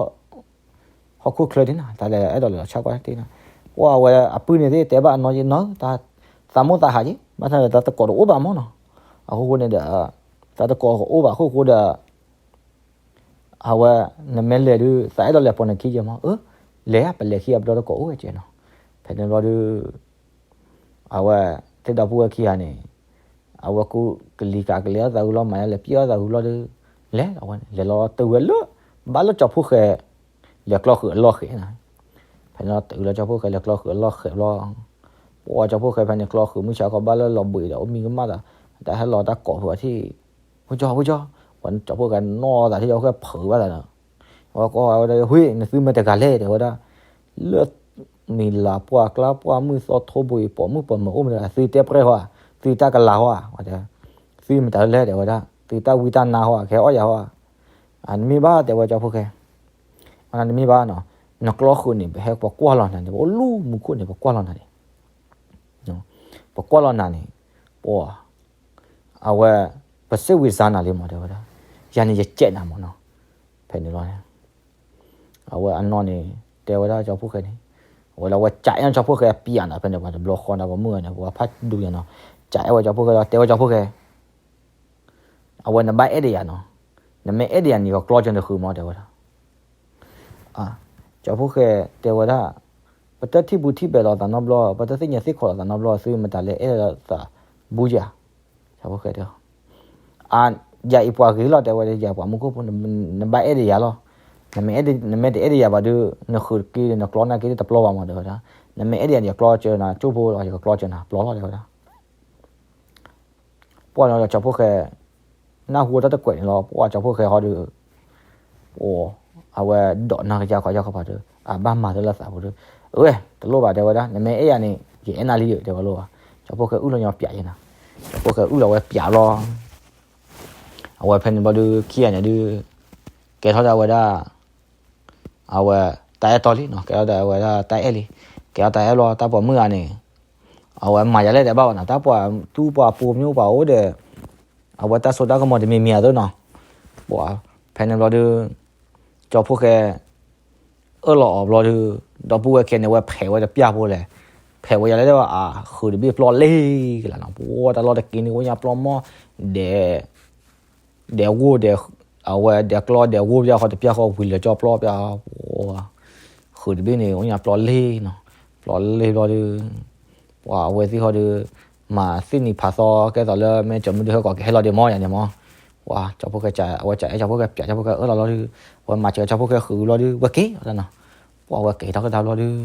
ဟီၣ်ခိၣ်ချၢဒ်နီၤ, တၢ်လဲၤအဲၣ်ဒိးလဲၤလီၤဆှၣ်ကွၢ်တ့ၢ်နီၤ, ပှၤဝဲအပုၢ်န့ၣ်သ့ၣ်တဲဘၣ်အနီၢ်ယနီၤ, တၢ်သးမိၣ်သးဟးက့ၤ ဘၣ်ဆၣ်ဒီးတၢ်သကိးတအိၣ်ဘၣ်မးနီၤ, အဃိဃိန့ၣ်ဒီး တၢ်သကိးကအိၣ်ဘၣ်အဃိဃိဒီး အဝဲ နမ့ၢ်လဲၤဒုး သးအဲၣ်ဒိးလဲၤပိာ်နခံယဲမး, အၢ လဲၤ ပလဲၤခံဂၤဘျီတကိးအိၣ်ဝဲကဲနီၤ, ဖဲန့ၣ်ဘျီဒုး အဝဲ သ့ၣ်ဒီပုၢ်ဝဲၢ်ခံဂၤန့ၣ် အဝဲကူကလံၤကးကလဲၤအီၣ်သးဝံၤလီၤ မၤယါလဲၤပျံၢ်အီၣ်သးဝံၤလီၤဒုး လဲၤလီၤဝဲန့ၣ် လဲၤလီၤတုၤဝဲလၢ ဘၣ်လၢကၠီဖှိၣ်ဃဲ လဲၤကျီဃုာ်အလီၢ်ဃဲနီၤ, ဖဲန့ၣ်လီၤတုၤလၢကၠီဖှိၣ်ဃဲလဲၤကျီဃုာ်အလီၢ်ဃဲဘျီ ပှၤကၠီဖှိၣ်ဃဲဖဲန့ၣ် ကျီဃုာ်မုၢ်ဆါခီဘၣ်လၢလီၤဘှံးဒီး အိၣ်မံကမၣ်သး တၢ်ဟဲလီၤတၢ်ကိးဖုးအထံၣ် ဖိကၠီ ဖိကၠီ, ပှၤကၠီဖှိၣ်ဃဲနီၢ်သးထံၣ်ကၠီဖှိၣ်ဃဲဖုးဘၣ်သးဒီး ဝဲကိးဝဲဒၣ် ဟ့ၣ် နသုမ့ၢ်တဂၤလဲၣ် တဲဝဲဒၣ်, လၢ မံၤလၤပှၢ်ကျါပှၢ်မုၢ်သီထိဘိအံၤ ပိာ်မုၣ်ပိာ်မၢၤအိၣ်မးတဂၤ သုတဲပြဲၢ်ဟီဧါ, သုတၢ်ကလၤဟီဧါ, ဝဲတဲ, သုမ့ၢ်တၢ်လၢလဲၣ် တဲဝဲဒၣ်, သုတၢ်ဝံတၢ်နါဟီဧါ ကဟဲအီၣ်ယၤဟီဧါ, နမ့ၢ်ဘၣ် တဲဝဲကၠီဖှိၣ်ဃဲ, နမ့ၢ်ဘၣ်နီၤ, နကျီဃုာ်န့ၣ် ပဟဲပကွၢ်လီၤနၤန့ၣ် ပအိၣ်လူမူခိၣ်န့ၣ် ပကွၢ်လီၤနၤန့ၣ် ပကွၢ်လီၤနၤန့ၣ်, ပှၤ အဝဲ ပစ့ၣ်ဝံၤစါနၤလံမး တဲဝဲဒၣ်, ယၤန့ၣ်ယစဲးနၤမးနီၤ, ဖဲန့ၣ်လီၤန့ၣ်, အဝဲအနီၢ်န့ၣ် တဲဝဲဒၣ်ကၠီဖှိၣ်ဃဲန့ၣ်, အဝဲလၢအဝဲကးအဲၣ်ကၠီဖှိၣ်ဃဲအပျးနၤ ဖဲန့ၣ် ပှၤတဘျီဃီနၤ ပှၤမုၣ်ဂၤန့ၣ် ပှၤဖးဒိၣ်ညါနီၤ, ကးအဲၣ်ဝဲကၠီဖှိၣ်ဃဲလီၤ တဲဝဲကၠီဖှိၣ်ဃဲ အဝဲနဘၣ်အဲၣ်ဒၣ်ယၤနီၤ, နမ့ၢ်အဲၣ်ဒၣ်ယၤန့ၣ် ယကကျီစၢၤနဃုာ်မး တဲဝဲဒၣ် ကၠီဖှိၣ်ဃဲတဲဝဲဒၣ်, ပတထံၣ်ပူၤထံၣ်ဘဲးလီၤသးနီတဘျီ, ပတသ့ၣ်ညါသ့ၣ်ခိးလီၤသးနီတဘျီ, သုမတၤလဲၣ်အဲၣ်လီၤသးဘူယၤ, ကၠီဖှိၣ်ဃဲတဲ, ယၤအံၤပှၤဂ့ၤလီၤ တဲဝဲဒၣ်, ယၤပှၤမူခိၣ်ဖိ, နဘၣ်အဲၣ်ဒၣ်ယၤလီၤ, နမ့ၢ်တအဲၣ်ဒၣ်ယၤဘၣ်ဒီး နဃုာ်တက့ၢ် နကျီနာ်က့တပျီဘၣ်မး တဲဝဲဒၣ်, နမ့ၢ်အဲၣ်ဒၣ်ယၤန့ၣ် ယကျီစၢၤနၤကၠိဖိလီၤ, ယကကျီစၢၤနၤပျီလီၤ တဲဝဲဒၣ် ပှၢ်လီၤဒီးကၠီဖှိၣ်ဃဲ နၢ်ဟူတၢ်တကွဲးန့ၣ်လီၤ, ပှၢ်ကၠီဖှိၣ်ဃဲဟီဒီး အဝဲဒိးနၢ်ကယၢ်ခီယၢ်ခီဖးဒီး အဘၣ်မၤတၢ်လၢသးပူၤဒီး, အဝဲ တလိၣ်ဘၣ် တဲဝဲဒၣ်, နမ့ၢ်အဲၣ်ယၤန့ၣ် ယအဲၣ်နၤလံ တဲဝဲလိၤဘၣ်, ကၠီဖှိၣ်ဃဲအုၣ်လီၤညီပျးယဲနၤ, ကၠီဖှိၣ်ဃဲအုၣ်လီၤဝဲပျးလီၤ, အဝဲဖဲန့ၣ်ဘျီဒုး ခံဂၤန့ၣ်ဒုး ကဲထီၣ်ဒၣ်ဝဲဒၣ် အဝဲ တၢ်အဲၣ်တီလံနီၤ, ကဲထီၣ်ဒၣ်ဝဲဒၣ်တၢ်အဲၣ်လံ, ကဲထီၣ်တၢ်အဲၣ်လီၤ တၢ်ပိာ်မုၣ်ဂၤန့ၣ် အဝဲမၤယၤလဲၣ်တဲဘၣ်ဘၣ်နီၤ, တၢ်ပှၤသူပှၤပိာ်မုၣ်ပှၤအိၣ်ဒီး အဝဲတၢ်စိတၢ်ကမီၤတမံၤမံၤအသိးနီၤ, ပှၢ် ဖဲန့ၣ်ဘျီဒုး ကၠီဖှိၣ်ဃဲ အၢၣ်လီၤအီၤဘျီဒုး ဒီပုၢ်ဝဲၢ်ခံဂၤန့ၣ် အဝဲဖဲးဝဲတပျၢ်ဖိလဲၣ်, ဖဲဝဲယၤလဲၣ်ဒဲးဘၣ် အဃုာ်တဘ့ၣ်ပျီလ့ကလးနီၤ, ပှၤတၢ်လီၢ်တက့န့ၣ် အိၣ်ညါပျီမီၢ်, ဒဲး, ဒဲးဂိၢ်ဒဲး, အဝဲဒဲးကျီဒဲးဂိၢ်ပျီဃီ တပျီဃီဝံၤလၢကၠီပျီပျီ, ပှၤ, ဃုာ်တဘ့ၣ်န့ၣ် အိၣ်ညါပျီလ့နီၤ, ပျီလ့ဘျီဒီး ပှၤအဝဲသ့ၣ်ဃီဒီး မၤသ့ၣ်နံၤဖးသီကဲသိးလၢ မ့ၢ်ကၠီၤမုၢ်ဒုဟဲကိးကဟဲလီၤဒံးမီၢ်ယၤန့ၣ်မီၢ်, ပှၤကၠီၤဖိၣ်ဃဲကး အဝဲကးအဲၣ်ကၠီၤဖိၣ်ဃဲပၠး ကၠီၤဖိၣ်ဃဲအၢၣ်လီၤလီၤဒီး အဝဲမၤစၢၤကၠီၤဖိၣ်ဃဲဃုာ်လီၤဒီး ဝဲက့ၤလီၤနီၤ, ပှၤဝဲက့ၤထီၣ်ကဒါဘျီဒီး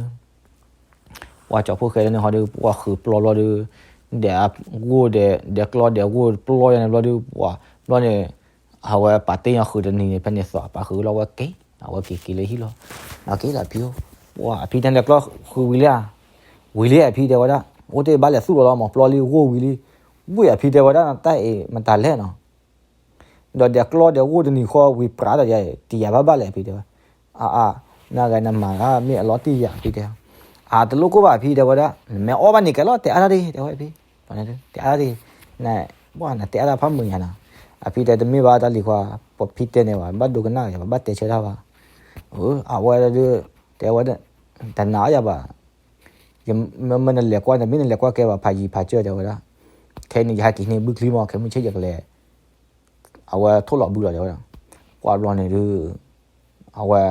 ပှၤကၠီၤဖိၣ်ဃဲန့ၣ်ဃီဒီး ပှၤဃုာ်ပျီဘျီဒီး ဒဲးဂိၢ်ဒဲး, ဒဲးကျီဒဲးဂိၢ်ပျီယၤန့ၣ်ဘျီဒီး ပှၤဘျီန့ၣ် အဝဲပာ်တ့ၢ်ညီဃုာ်တနံၤန့ၣ် ဖဲန့ၣ်သီးပာ်ဃုာ်လီၤ ဝဲက့ၤ, အဝဲက့ၤက့ၤလၢဟံၣ်လီၤ, အက့ၤလၢအဖံအိၣ်, ပှၤအဖံတဲ ဒဲးကျီဃုာ်ဝံၤလံဧါ, ဝံၤလံအဖံတဲဝဲဒၣ်, အိၣ်တ့ၢ်ဘၣ်လဲၤသူၣ်လီၤလီၤ မ့ၢ်ပျီလံဂိၢ်ဝံၤလံ, ဝံၤအဖံတဲဝဲဒၣ် တၢ်အံၤမတၤလဲၣ်နီၤ ဒီးဒဲးကျီဒဲးဂိၢ်တနံၤဃီဝံၤပြးဒီးယၤ တယၤဘၣ်ဘၣ်လဲၣ် အဖံတဲဝဲ, အါအါ, နဂၤနမၤဂၤမ့ၢ်အလီၤတံၢ်ယၤ အဖံတဲ, အတလိၣ်ကိၢ်ဘၣ် အဖံတဲဝဲဒၣ် နမ့ၢ်အီၣ်ဘၣ်န့ၣ်ကဲလီၤ တဲအါတၢ်ဒံး တဲဝဲအဖံ, တဲအါတၢ်ဒံး, န, ပှၤနတဲအါတၢ်ဖးမုာ်ညါနီၤ, အဖံတဲတမ့ၢ်ဘၣ်တၢ်လံၤခွါ, ပဖံတဲန့ၣ်ဘၣ် ဘၣ်ဒိကနၣ်ယၤ ဘၣ်တဲဆၢတၢ်ဘၣ်, အဝဲဒၣ်ဒုး, တဲဝဲ, တနာ်အီၤယၤဘၣ်, မ့ၢ်နလဲၤကွၢ် တမ့ၢ်နလဲၤကွၢ်ကဲဘၣ် ဖးယံၤဖးစၢၢ်တဲဝဲဒၣ်, ခဲအံၤန့ၣ် ယဟဲက့ၤန့ၢ်ဘုချံမီၢ် ခဲမုၢ်ဆ့ၣ်ယကလဲၤ အဝဲထိၣ်လီၤဘုလီၤတဲဝဲဒၣ်, ကွၢ်ဘျီန့ၣ်ဒုး, အဝဲ,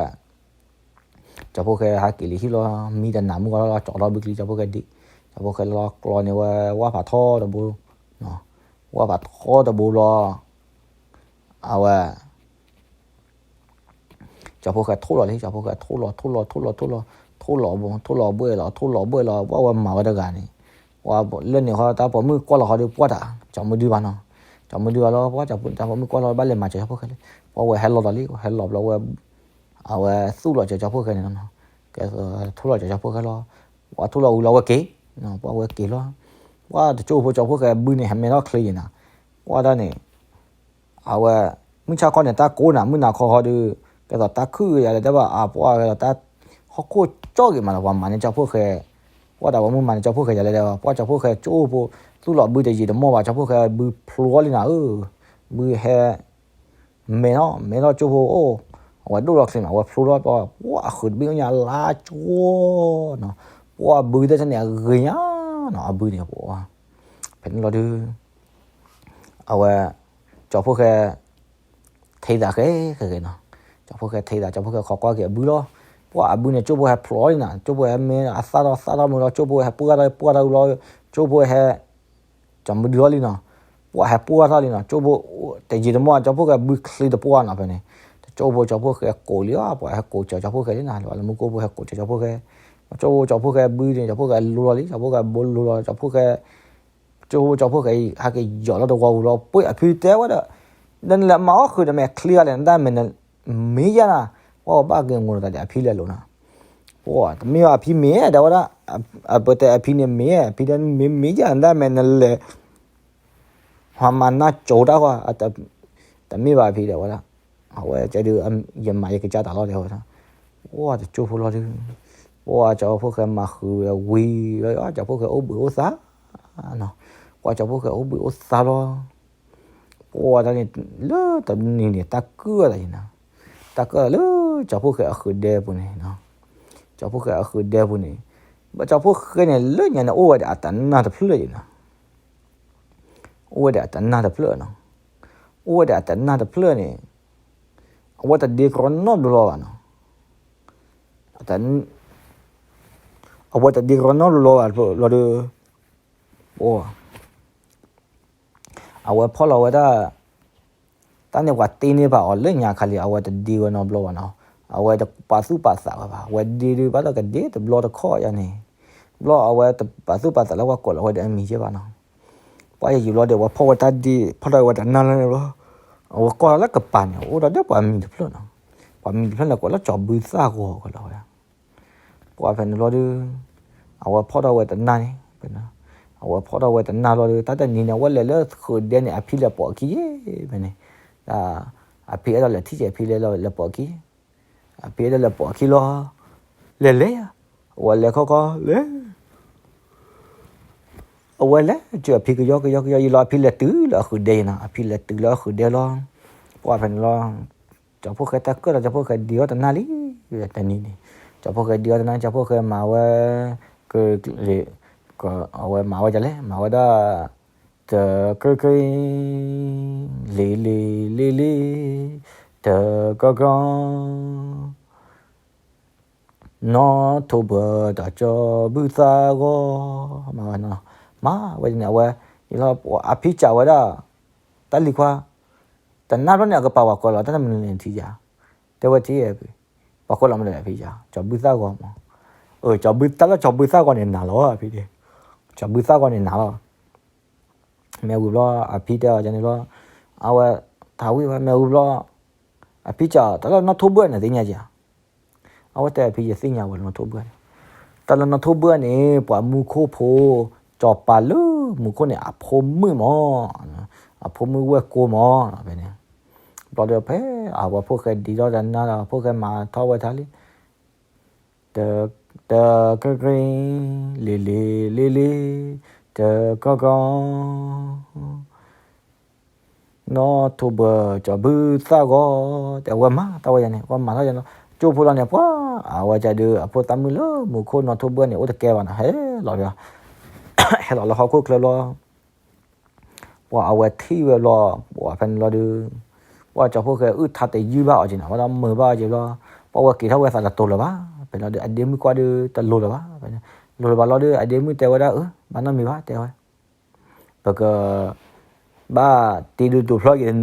ကၠီၤဖိၣ်ဃဲဟဲက့ၤလံဟံၣ်လီၤ မံတနၤမုၢ်ဂီၤလီၤ ကၠီၤထီၣ်ဘုချံ ကၠီၤဖိၣ်ဃဲဒံး, ကၠီၤဖိၣ်ဃဲလီၤကျီန့ၣ်ဝဲ ဝၣ်ဖးထီတဘိ, ဝၣ်ဖးထီတဘိလီၤ, အဝဲ ကၠီၤဖိၣ်ဃဲထိၣ်လီၤလံ ကၠီၤဖိၣ်ဃဲထိၣ်လီၤ ထိၣ်လီၤ ထိၣ်လီၤ ထိၣ်လီၤ, ထိၣ်လီၤဘိ ထိၣ်လီၤဘှဲၣ်လီၤ ထိၣ်လီၤဘှဲၣ်လီၤ ပှၢ်ဝဲမၤဝဲတဂၤန့ၣ်, လၢန့ၣ်ဃီတၢ်ပိာ်မုၣ်ကွၢ်လီၤဃီဒီးပှၢ်တၢ် ကၠီၤမုၢ်ဒုဘၣ်နီၤ, ကၠီၤမုၢ်ဒုဘၣ်လီၤ ပှၢ်တၢ်ပိာ်မုၣ်ကွၢ်လီၤဘၣ်လဲၤမၤစၢၤကၠီၤဖိၣ်ဃဲလဲၣ်, ပှၢ်ဝဲဟဲလီၤလီၤလံ ဟဲလီၤဘျီဝဲ, အဝဲသူၣ်လီၤစၢၤကၠီၤဖိၣ်ဃဲန့ၣ်နီၤ, ကဲထိၣ်လီၤစၢၤကၠီၤဖိၣ်ဃဲလီၤ, ပှၢ်ထိၣ်လီၤဝံၤလီၤဝဲက့ၤ, ပှၢ်ဝဲက့ၤလီၤ, ပှၢ်တကၠိဖိကၠီၤဖိၣ်ဃဲဘုန့ၣ် ဟဲမဲထီၣ်ချ့ယံၤနီၤ, ပှၢ်တၢ်န့ၣ် အဝဲ, မုၢ်ဆါခီန့ၣ် တၢ်ကိးနၤ မုၢ်နၤခီဃီဒီး, ကဲသိးတၢ်ခုၣ်ယၤလဲၣ်တဲဘၣ် အပှၢ်ဝဲဒီးတၢ်, ဟီၣ်ခိၣ်ကၠီၣ်ဂ့ၤမးလီၤ ပှၤမၤန့ၢ်ကၠီၤဖိၣ်ဃဲ, ပှၢ်တၢ်ပိာ်မုၣ်မၤန့ၢ်ကၠီၤဖိၣ်ဃဲယၤလဲၣ်တဲဘၣ် ပှၢ်ကၠီၤဖိၣ်ဃဲကၠိဖိ, သူၣ်လီၤဘုတယံာ်တမီၢ်ဘၣ် ကၠီၤဖိၣ်ဃဲဘုဖျိလံနၤဧၢ, ဘုဟဲ မဲာ်နီၤ မဲာ်ထီၣ်ကၠိဖိအိၣ်, အဝဲဒိၣ်လီၤချ့မး အဝဲဖျိထီၣ်ပှၢ် ပှၢ်အဃုာ်တဘ့ၣ်ညါလါကၠီနီၤ, ပှၢ်အဘုတၢ်န့ၣ်အဂ့ၤညါနီၤ အဘုန့ၣ်ပှၢ်, ဖဲန့ၣ်လီၤဒုး, အဝဲ, ကၠီၤဖိၣ်ဃဲ ထဲသးဃဲဃဲဃဲနီၤ, ကၠီၤဖိၣ်ဃဲထဲသး ကၠီၤဖိၣ်ဃဲခိးကွၢ်က့ၤအဘုလီၤ, ပှၢ်အဘုန့ၣ် ကၠိဖိဟဲဖျိလံနၤ ကၠိဖိဟဲမ့ၢ်အသၣ်ထီၣ်သၣ်ထီၣ်မုာ်လီၤ ကၠိဖိဟဲပှၢ်ထီၣ်ပှၢ်ထီၣ်လီၤ, ကၠိဖိဟဲ ကၠီၤမုၢ်ဒုလီၤလံနီၤ, ပှၢ်ဟဲပှၢ်ထီၣ်လံနီၤ ကၠိဖိ, တယံာ်တမီၢ် ကၠီၤဖိၣ်ဃဲဘုချ့တပှၢ်နီၤ ဖဲန့ၣ်, တကၠိဖိကၠီၤဖိၣ်ဃဲကိးလံအီၤ ပှၤဟဲကိးစၢၤကၠီၤဖိၣ်ဃဲလံနီၤ လၢလၢမူကိဖိဟဲကိးစၢၤကၠီၤဖိၣ်ဃဲ, ကၠိဖိကၠီၤဖိၣ်ဃဲဘုန့ၣ် ကၠီၤဖိၣ်ဃဲလိၤလီၤလံ ကၠီၤဖိၣ်ဃဲဘိလိၤလီၤ ကၠီၤဖိၣ်ဃဲ ကၠိဖိကၠီၤဖိၣ်ဃဲအံၤ ဟဲက့ၤယီၤလီၤတဝီပူၤလီၤ ပှ့ၢ်အဖံတဲဝဲဒီး, ဒီးနလဲၤမၤအီၣ်ဃုာ်ဒီးမဲာ်ချံဂၤလဲၣ် နတၢ်မဲာ်န, မ့ၢ်ယၤနၤ, ပှၢ်ဝဲဘၣ်က့ၤငိၤလီၤသးဒီးအဖံလဲၤလိာ်နီၤ, ပှၢ်တမ့ၢ်ဘၣ်အဖံမ့ၢ်တဲဝဲဒၣ်, အပတဲအဖံန့ၣ်မ့ၢ် အဖံတဲမ့ၢ်မ့ၢ်ယၤနတၢ်မဲာ်နလဲၤ ဟးမၤနၢ်ကၠိတၢ်ဃီ, တမ့ၢ်ဘၣ်အဖံတဲဝဲဒၣ်, အဝဲကဲဒုး, ယမၤယကစၢ်တၢ်လီၤတဲဝဲဒၣ်, ပှၢ်တကၠိဖိလီၤဒုး, ပှၢ်ကၠီၤဖိၣ်ဃဲမၤဃုာ်ဝံၤလီၤ ကၠီၤဖိၣ်ဃဲအိၣ်ဘှံးအိၣ်သါ, ပှၢ်ကၠီၤဖိၣ်ဃဲအိၣ်ဘှံးအိၣ်သါလီၤ, ပှၢ်တၢ်န့ၣ်, လၢတနံၤန့ၣ် တၢ်ကၢၣ်သးယံၤနၤ, တၢ်ကၢၣ်သးလၢကၠီၤဖိၣ်ဃဲအဃုာ်ဒဲပူၤန့ၣ်, ကၠီၤဖိၣ်ဃဲအဃုာ်ဒဲပူၤန့ၣ်, ဘၣ်ကၠီၤဖိၣ်ဃဲန့ၣ် လၢညါန့ၣ်အိၣ်ဝဲဒီးအတနၢ်တဖျၢၣ်ယံၤနၤ အိၣ်ဝဲဒီးအတနၢ်တဖျၢၣ်နီၤ, အိၣ်ဝဲဒီးအတနၢ်တဖျၢၣ်န့ၣ်, အဝဲတဒ့ကရီနီတဘျီလီၤဘၣ်နီၤ, အဝဲတဒ့ကရီနီတဘျီလီၤဘၣ်ဒီး, အဝဲဖီၣ်လီၤဝဲဒၣ်, တၢ်န့ၣ်ပှၤတ့န့ၢ်ဘၣ်အီၤလၢညါခါလံ အဝဲတဒ့ဝဲနီတဘျီဘၣ်နီၤ, အဝဲတပာ်သူၣ်ပာ်သးဝဲဘၣ် အဝဲဒ့ဒုးဘၣ်ဒီးကဒ့တဘျီတခီၣ်ယါန့ၣ်, ဘျီအဝဲတပာ်သူၣ်ပာ်သးလၢပှၤကိးလီၤဝဲဒီးအမံၤကဲဘၣ်နီၤ ပှၢ်ယံာ်ယံာ်ဘျီဒီး ပှၤဖီၣ်ဝဲတၢ်ဒ့ ဖီၣ်ထီၣ်ဝဲတနၢ်လၢန့ၣ်ဘျီ, အဝဲကွၢ်လီၤလၢကပၤန့ၣ် အိၣ်ဒီးဒီးပှၤမံၤတဖျၢၣ်နီၤ, ပှၤမံၤတဖျၢၣ်န့ၣ် ကွဲးလၢကၠီၤဘုသၣ်ဂီၤကလီၤဝဲ, ပှၢ်ဖဲန့ၣ်ဘျီဒီး, အဝဲဖီၣ်ထီၣ်ဝဲတနၢ်န့ၣ်, အဝဲဖီၣ်ထီၣ်ဝဲတနၢ်ဘျီဒီး တၢ်တနံၤန့ၣ် အဝဲလဲၤလၢဃုာ်ဒဲန့ၣ် အဖံလဲၤပိာ်အခံယဲၢ်ဖဲန့ၣ်, အဖံအဲၣ်ဒိးလဲၤထံၣ်က့ၤအဖံလဲၤလီၤလဲၤပိာ်အခံ အဖံအဲၣ်ဒိးလဲၤပိာ်အခံလီၤ, လဲၤလဲၤယါ, အဝဲလဲၤခီခီလဲၤ, အဝဲလဲၤစၢၤအဖံကယီကယီကယီယံၤလီၤ အဖံလဲၤတုၤလၢအဃုာ်ဒဲယံၤနီၤ အဖံလဲၤတုၤလၢအဃုာ်ဒဲလီၤ, ပှၢ်ဖဲန့ၣ်လီၤ, ကၠီၤဖိၣ်ဃဲတၢ်ကၢၣ်ဒီးကၠီၤဖိၣ်ဃဲဒ့အီၣ်တနၢ်လံ, တနံၤန့ၣ်, ကၠီၤဖိၣ်ဃဲဒ့အီၣ်တနၢ် ကၠီၤဖိၣ်ဃဲမၤဝဲ, က အဝဲမၤဝဲဒ်လဲၣ်, မၤဝဲဒၣ် တကၢကၢ, လ့လ့လ့လ့, တကၢကၢ, နီၣ်ထိးဘၢၣ်ဒီးကၠီၤဘုၣ်သၣ်ဂီၤ, မၤဝဲ, မၤဝဲန့ၣ် အဝဲ, အဖံစံးဝဲဒၣ်, တၢ်လံၤခွါ, တနၢ်ဘျီန့ၣ် အကပာ်ပှၤကွဲးလီၤ တၢ်တမနုၤလဲၣ်ထံယါ, တဲဝဲထံ, ပှၤကွဲးလီၤမနုၤလဲၣ်ဖံယါ, ကၠီၤဘုၣ်သၣ်ဂီၤမး, အၢ ကၠီၤဘုၣ်သၣ်လၢ ကၠီၤဘုၣ်သၣ်ဂီၤန့ၣ်နၤလီၤ, ဖံ, ကၠီၤဘုၣ်သၣ်ဂီၤန့ၣ်နၤလီၤ. မ့ၢ်ဝံၤဘျီ အဖံတဲအီၤန့ၣ်ဘျီ, အဝဲ, တၢ်ဝံၣ်ဝဲ မ့ၢ်ဝံၤဘျီ, အဖံစံး တၢ်လၢနီၣ်ထိးဘၢၣ်န့ၣ်သ့ၣ်ညါဧါ, အဝဲတဲအဖံ ယသ့ၣ်ညါဝဲလၢနီၣ်ထိးဘၢၣ်န့ၣ်, တၢ်လၢနီၣ်ထိးဘၢၣ်န့ၣ် ပှၤမူခိၣ်ဖိ, စီၤပၤလၢမူခိၣ်န့ၣ် အဖိမုၣ်မး, အဖိမုၣ်ဝဲၢ်ကိမး, ဖဲန့ၣ်, ဘျီဒီးဖဲ, အဝဲဖိၣ်ဃဲဒံးထီၣ်တနၤဒီး ဖိၣ်ဃဲမၤထီၣ်ဝဲထါလံ တကၢကၢ, လ့လ့လ့လ့, တကၢကၢ, နီၣ်ထိးဘၢၣ်ကၠီၤဘုၣ်သၣ်ဂီၤ, တဲဝဲမၤတၢ်ဝဲယၤန့ၣ် ဝဲမၤထီၣ်ယၤန့ၣ်, ကၠိဖိလီၤန့ၣ် ပှၤ, အဝဲကဒီး အဖိသၣ်မုၣ်လၢမူခိၣ်နီၣ်ထိးဘၢၣ်န့ၣ် အိၣ်တကဲဘၣ်နီၤ ဟဲလီၤဒီး, ဟဲလီၤလၢဟီၣ်ခိၣ်ချၢဘျီ ပှၤအဝဲထံၣ်ဝဲဘျီ, ပှၤဖဲန့ၣ်လီၤဒီး, ပှၤကၠီၤဖိၣ်ဃဲအုၣ်ထါတယုၢ်ဘၣ်အီၤက့ၤနီၤ ဝဲဒီးမုာ်ဘၣ်အီၤက့ၤဘျီ, ပှၤဝဲက့ၤထီၣ်ဝဲသးတတိၤလၢၤဘၣ်, ဖဲလီၤဒီး အဒ့မုၣ်ကွၢ်ဒီးတလိၤလၢၤဘၣ်, လိၤလၢၤဘၣ်လီၤဒီး အဒ့မုၣ်တဲဝဲဒၣ်အၢ ဘၣ်နီတမံၤဘၣ်တဲဝဲ, ပက, ဘၣ်တ့ဒိၣ်ဒိၣ်ဖျီက့ၤ,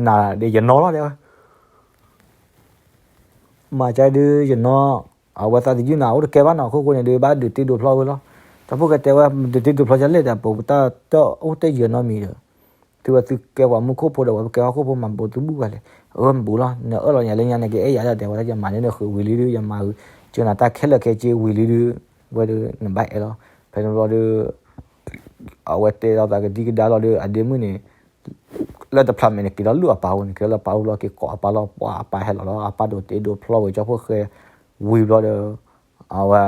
နၤဒီးယနီၢ်လီၤတဲဝဲ မၤကဒီးယနီၢ်, အဝဲသးတယုၢ်နၤအိၣ်တကဲဘၣ်နီၤ အခိၣ်ဃိန့ၣ်ဒီး ဘၣ်ဒုးတ့ဒိၣ်ဖျီဝဲလီၤ, ကၠီၤဖိၣ်ဃဲတဲဝဲ, ဒုးတ့ဒိၣ်ဖျီယလဲၣ်ဒီး ပတၢ်တအိၣ်တ့ယနီတမံၤဒီး, သုဝဲသုကဲပှၤမူခိၣ်ဖိဒီး ဝဲပကဲဟီၣ်ခိၣ်ဖိမၤဘူးတဘူၣ်ဘၣ်လဲၣ်, အၢမဘူးလီၤ, နအၢၣ်လီၤညါလၢညါန့ၣ် ကအဲၣ်ယၤဒၣ်တဲဝဲဒၣ် ယမၤန့ၢ်နဃုာ်ဝံၤလံဒီး ယမၤ, ကၢနၤတၢ်ခဲလၢာ်ခဲဆ့ဝံၤလံဒီး, ဝဲဒီးနဘၣ်အဲၣ်လီၤ, ဖဲန့ၣ်ဘျီဒီး အဝဲတဲလီၤသးကဒံကဒါလီၤဒီး အဒ့မုၣ်န့ၣ်, လၢတဖျးမဲာ်န့ၣ် က့ၤလီၤလုၢ်အပၢ်အိၣ်န့ၣ် က့ၤလၢပၢ်အိၣ်လီၤ က့ၤကိးအပၢ်လီၤ, ပှၤအပၢ်ဒိးတ့ဒိးဖျီဝဲကၠီၤဖိၣ်ဃဲ, ဝံၤဘျီဒီး, အဝဲ,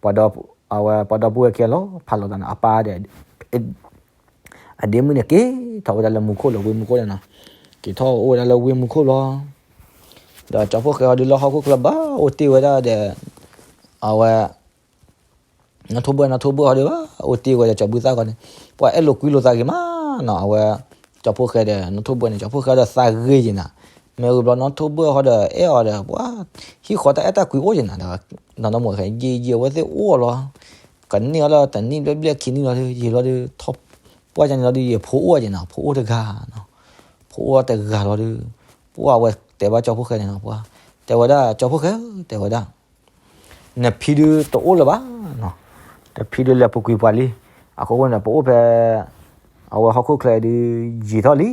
ပှၤဒီ, အဝဲပှၤဒီပုၢ်ဝဲၢ်ခံဂၤလီၤဖးလိာ်သးန့ၣ် အပၢ်ဒီး အဒ့မုၣ်န့ၣ် က့ၤထီၣ်ဝဲဒၣ်လၢမူခိၣ်လၢဝ့ၢ်မူခိၣ်န့ၣ်နီၤ, က့ၤထီၣ်အိၣ်ဝဲဒၣ်လၢဝ့ၢ်မူခိၣ်လီၤ, ဒီးကၠီၤဖိၣ်ဃဲအီၤဒုးလၢဟီၣ်ခိၣ်ချၢဘၣ်အိၣ်တ့ၢ်ဝဲဒၣ်ဒီး, အဝဲ နီၣ်ထိးဘၢၣ် နီၣ်ထိးဘၢၣ်ဟီဒီးဘၣ် အိၣ်တ့ၢ်ဝဲဒီးကၠီၤဘုၣ်သၣ်ဂီၤန့ၣ်, ပှၤအဲၣ်လိာ်ကွံလိာ်သးဂ့ၤမးနီၤ အဝဲ, ကၠီၤဖိၣ်ဃဲဒီး နီၣ်ထိးဘၢၣ်န့ၣ် ကၠီၤဖိၣ်ဃဲဒီးသးဂ့ၤက့ၤနၤ, မ့ၢ်ဝံၤဘျီနီၣ်ထိးဘၢၣ်ဟီဒီး အဲၣ်အီၤဒီး ပှၤ, ဟံၣ်ဃီတၢ်အဲၣ်တၢ်ကွံအိၣ်က့ၤနၤဒီး, နီၢ်နီၢ်မ့ၢ်ဃဲ ယံာ်ယံာ်အဝဲသ့ၣ်အိၣ်လီၤ, ကန့ၢ်အီၤလၢတနံၣ်ဘျဲၣ်ဘျဲၣ်ခံနံၣ်လီၤဒီး ယံာ်လီၤဒီး, ပှၤကန့ၣ်လီၤဒီး ယဖိအိၣ်က့ၤနၤ ဖိအိၣ်တဂၤ, ဖိအိၣ်တဂၤလီၤဒီး, ပှၤအဝဲတဲဘၣ်ကၠီၤဖိၣ်ဃဲန့ၣ်နီၤ ပှၤ, တဲဝဲဒၣ် ကၠီၤဖိၣ်ဃဲဧၢ တဲဝဲဒၣ် နဖံဒုးတအိၣ်လၢၤဘၣ်, တဖံဒုးလဲၤပူၤကွံာ်ပှၤလံ, အခိၣ်ဃိန့ၣ်ဒီး ပအိၣ်ဖဲ, အဝဲဟီၣ်ခိၣ်ချၢဒုး, ယံာ်ထီၣ်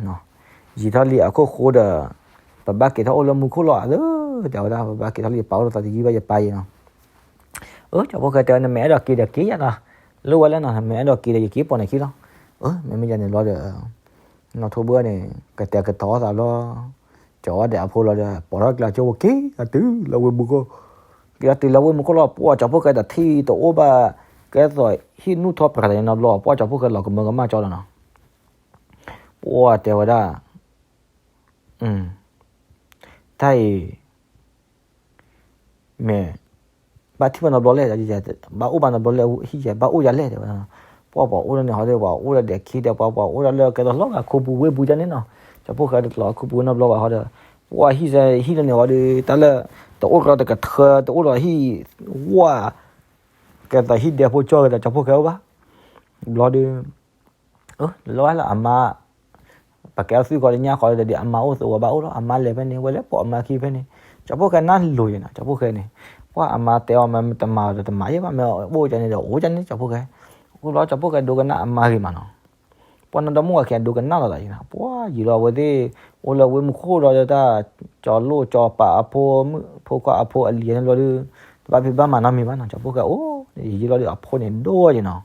လံ, ယံာ်ထီၣ်လံအခိၣ်ဃိဒီး, ပဘၣ်က့ၤထီၣ်အိၣ်လၢမူခိၣ်လီၤအသး, တဲဝဲဒၣ် ပဘၣ်က့ၤထီၣ်လံ ယပၢ်အိၣ်လီၤသးတယံာ်ဘၣ်ယပၢ်ယံၤနီၤ အၢ ကၠီၤဖိၣ်ဃဲတဲဝဲ နမ့ၢ်အဲၣ်ဒိးက့ၤဒီးက့ၤယၤနီၤ, လိၣ်ဝဲလၢနီၤ နမ့ၢ်အဲၣ်ဒိးက့ၤဒီးယက့ၤပိာ်နခံလီၤ, အၢ မ့မ့ၢ်ယၤန့ၣ်လီၤဒီး, နီၣ်ထိးဘၢၣ်န့ၣ် ကတဲာ်ကတီၤသးလီၤ, ကၠီၤဝဲဒီးအဖိလီၤဒီး ပိာ်ထီၣ်ကျါကၠိဝဲက့ၤအတုၤလၢဝ့ၢ်မူခိၣ်, က့ၤအတုၤလၢဝ့ၢ်မူခိၣ်လီၤ ပှၤကၠီၤဖိၣ်ဃဲဒီးထံၣ်တအိၣ်ဘၣ်, ကဲသိးဟံၣ်နူၢ်ထီၣ်ပြးတၢ်န့ၣ်နီတဘျီ ပှၤကၠီၤဖိၣ်ဃဲလီၤကမၢကမၣ်ကၠီလီၤနီၤ, ပှၤတဲဝဲဒၣ် တၢ်အံၤ မ့ၢ် ဘၣ်ထံၣ်ဘၣ်နီတဘျီလဲၣ်, ဘၣ်အိၣ်ဘၣ်နီတဘျီလဲၣ်, ဟံၣ်ယဲ ဘၣ်အိၣ်ယၤလဲၣ် တဲဝဲဒၣ်, ပှၤပှၤအိၣ်လၢန့ၣ်ဟီဒီး ပှၤအိၣ်လၢဒဲးခံဒီး ပှၤပှၤအိၣ်လၢဒဲးခံဒီး ပှၤအိၣ်လၢကဲသိးလီၤဂာ်ခူပူၤဝ့ၢ်ပူၤဒ်န့ၣ်နီၤ, ကၠီၤဖိၣ်ဃဲတလီၤခူပူၤနီတဘျီဘၣ်ဟီဒီး, ပှၤဟံၣ်စဲဟံၣ်လၢန့ၣ်ဟီဒီး တၢ်လၢ တအိၣ်ကီတကထၢ တအိၣ်ဒီးဟံၣ်ဝၣ် ကဲသိးဟံၣ်ဒဲဖိကၠီကဲသိးကၠီၤဖိၣ်ဃဲအိၣ်ဘၣ်, ဘျီဒီး လီၤလၢအမါ, ပကဲအီၤသွံၣ်ဃီဒီးညၣ်ဃီဒီး အမါအိၣ်သဝီဘၣ်အိၣ်လီၤ, အမါလဲၤဖဲန့ၣ် ဝဲလဲၤပိာ်အမါခံဖဲန့ၣ်, ကၠီၤဖိၣ်ဃဲနၢ်လိၤယဲနီၤ, ကၠီၤဖိၣ်ဃဲန့ၣ်, ပှၤအမါတဲအီၤမ့ၢ်တမၤဒီးတမၤယဲဘၣ်, မ့ၢ်အိၣ်ကန့ၣ်ဒီးအိၣ်ကန့ၣ် ကၠီၤဖိၣ်ဃဲ, အိၣ်ဘျီကၠီၤဖိၣ်ဃဲဒိကနၣ်အမါဂ့ၤမးနီၤ, ပှၤနီၢ်ဒီမါဝၤခံဒိကနၣ်လီၤသးယဲနီၤ, ပှၤယံာ်လီၤအဝဲသ့ၣ်, အိၣ်လၢဝ့ၢ်မူခိၣ်ဒီးတၢ်, ကၠီၤလိၣ်ကၠီၤပာ်အဖိမုၣ်ဖိခွါအဖိအလံၤန့ၣ်ဘျီဒီး, တဘၣ်ဖံးဘၣ်မၤနီတမံၤဘၣ်နီၤ, ကၠီၤဖိၣ်ဃဲအိၣ်, ယံာ်လီၤဒီးအဖိန့ၣ်ဒိၣ်ယဲနီၤ,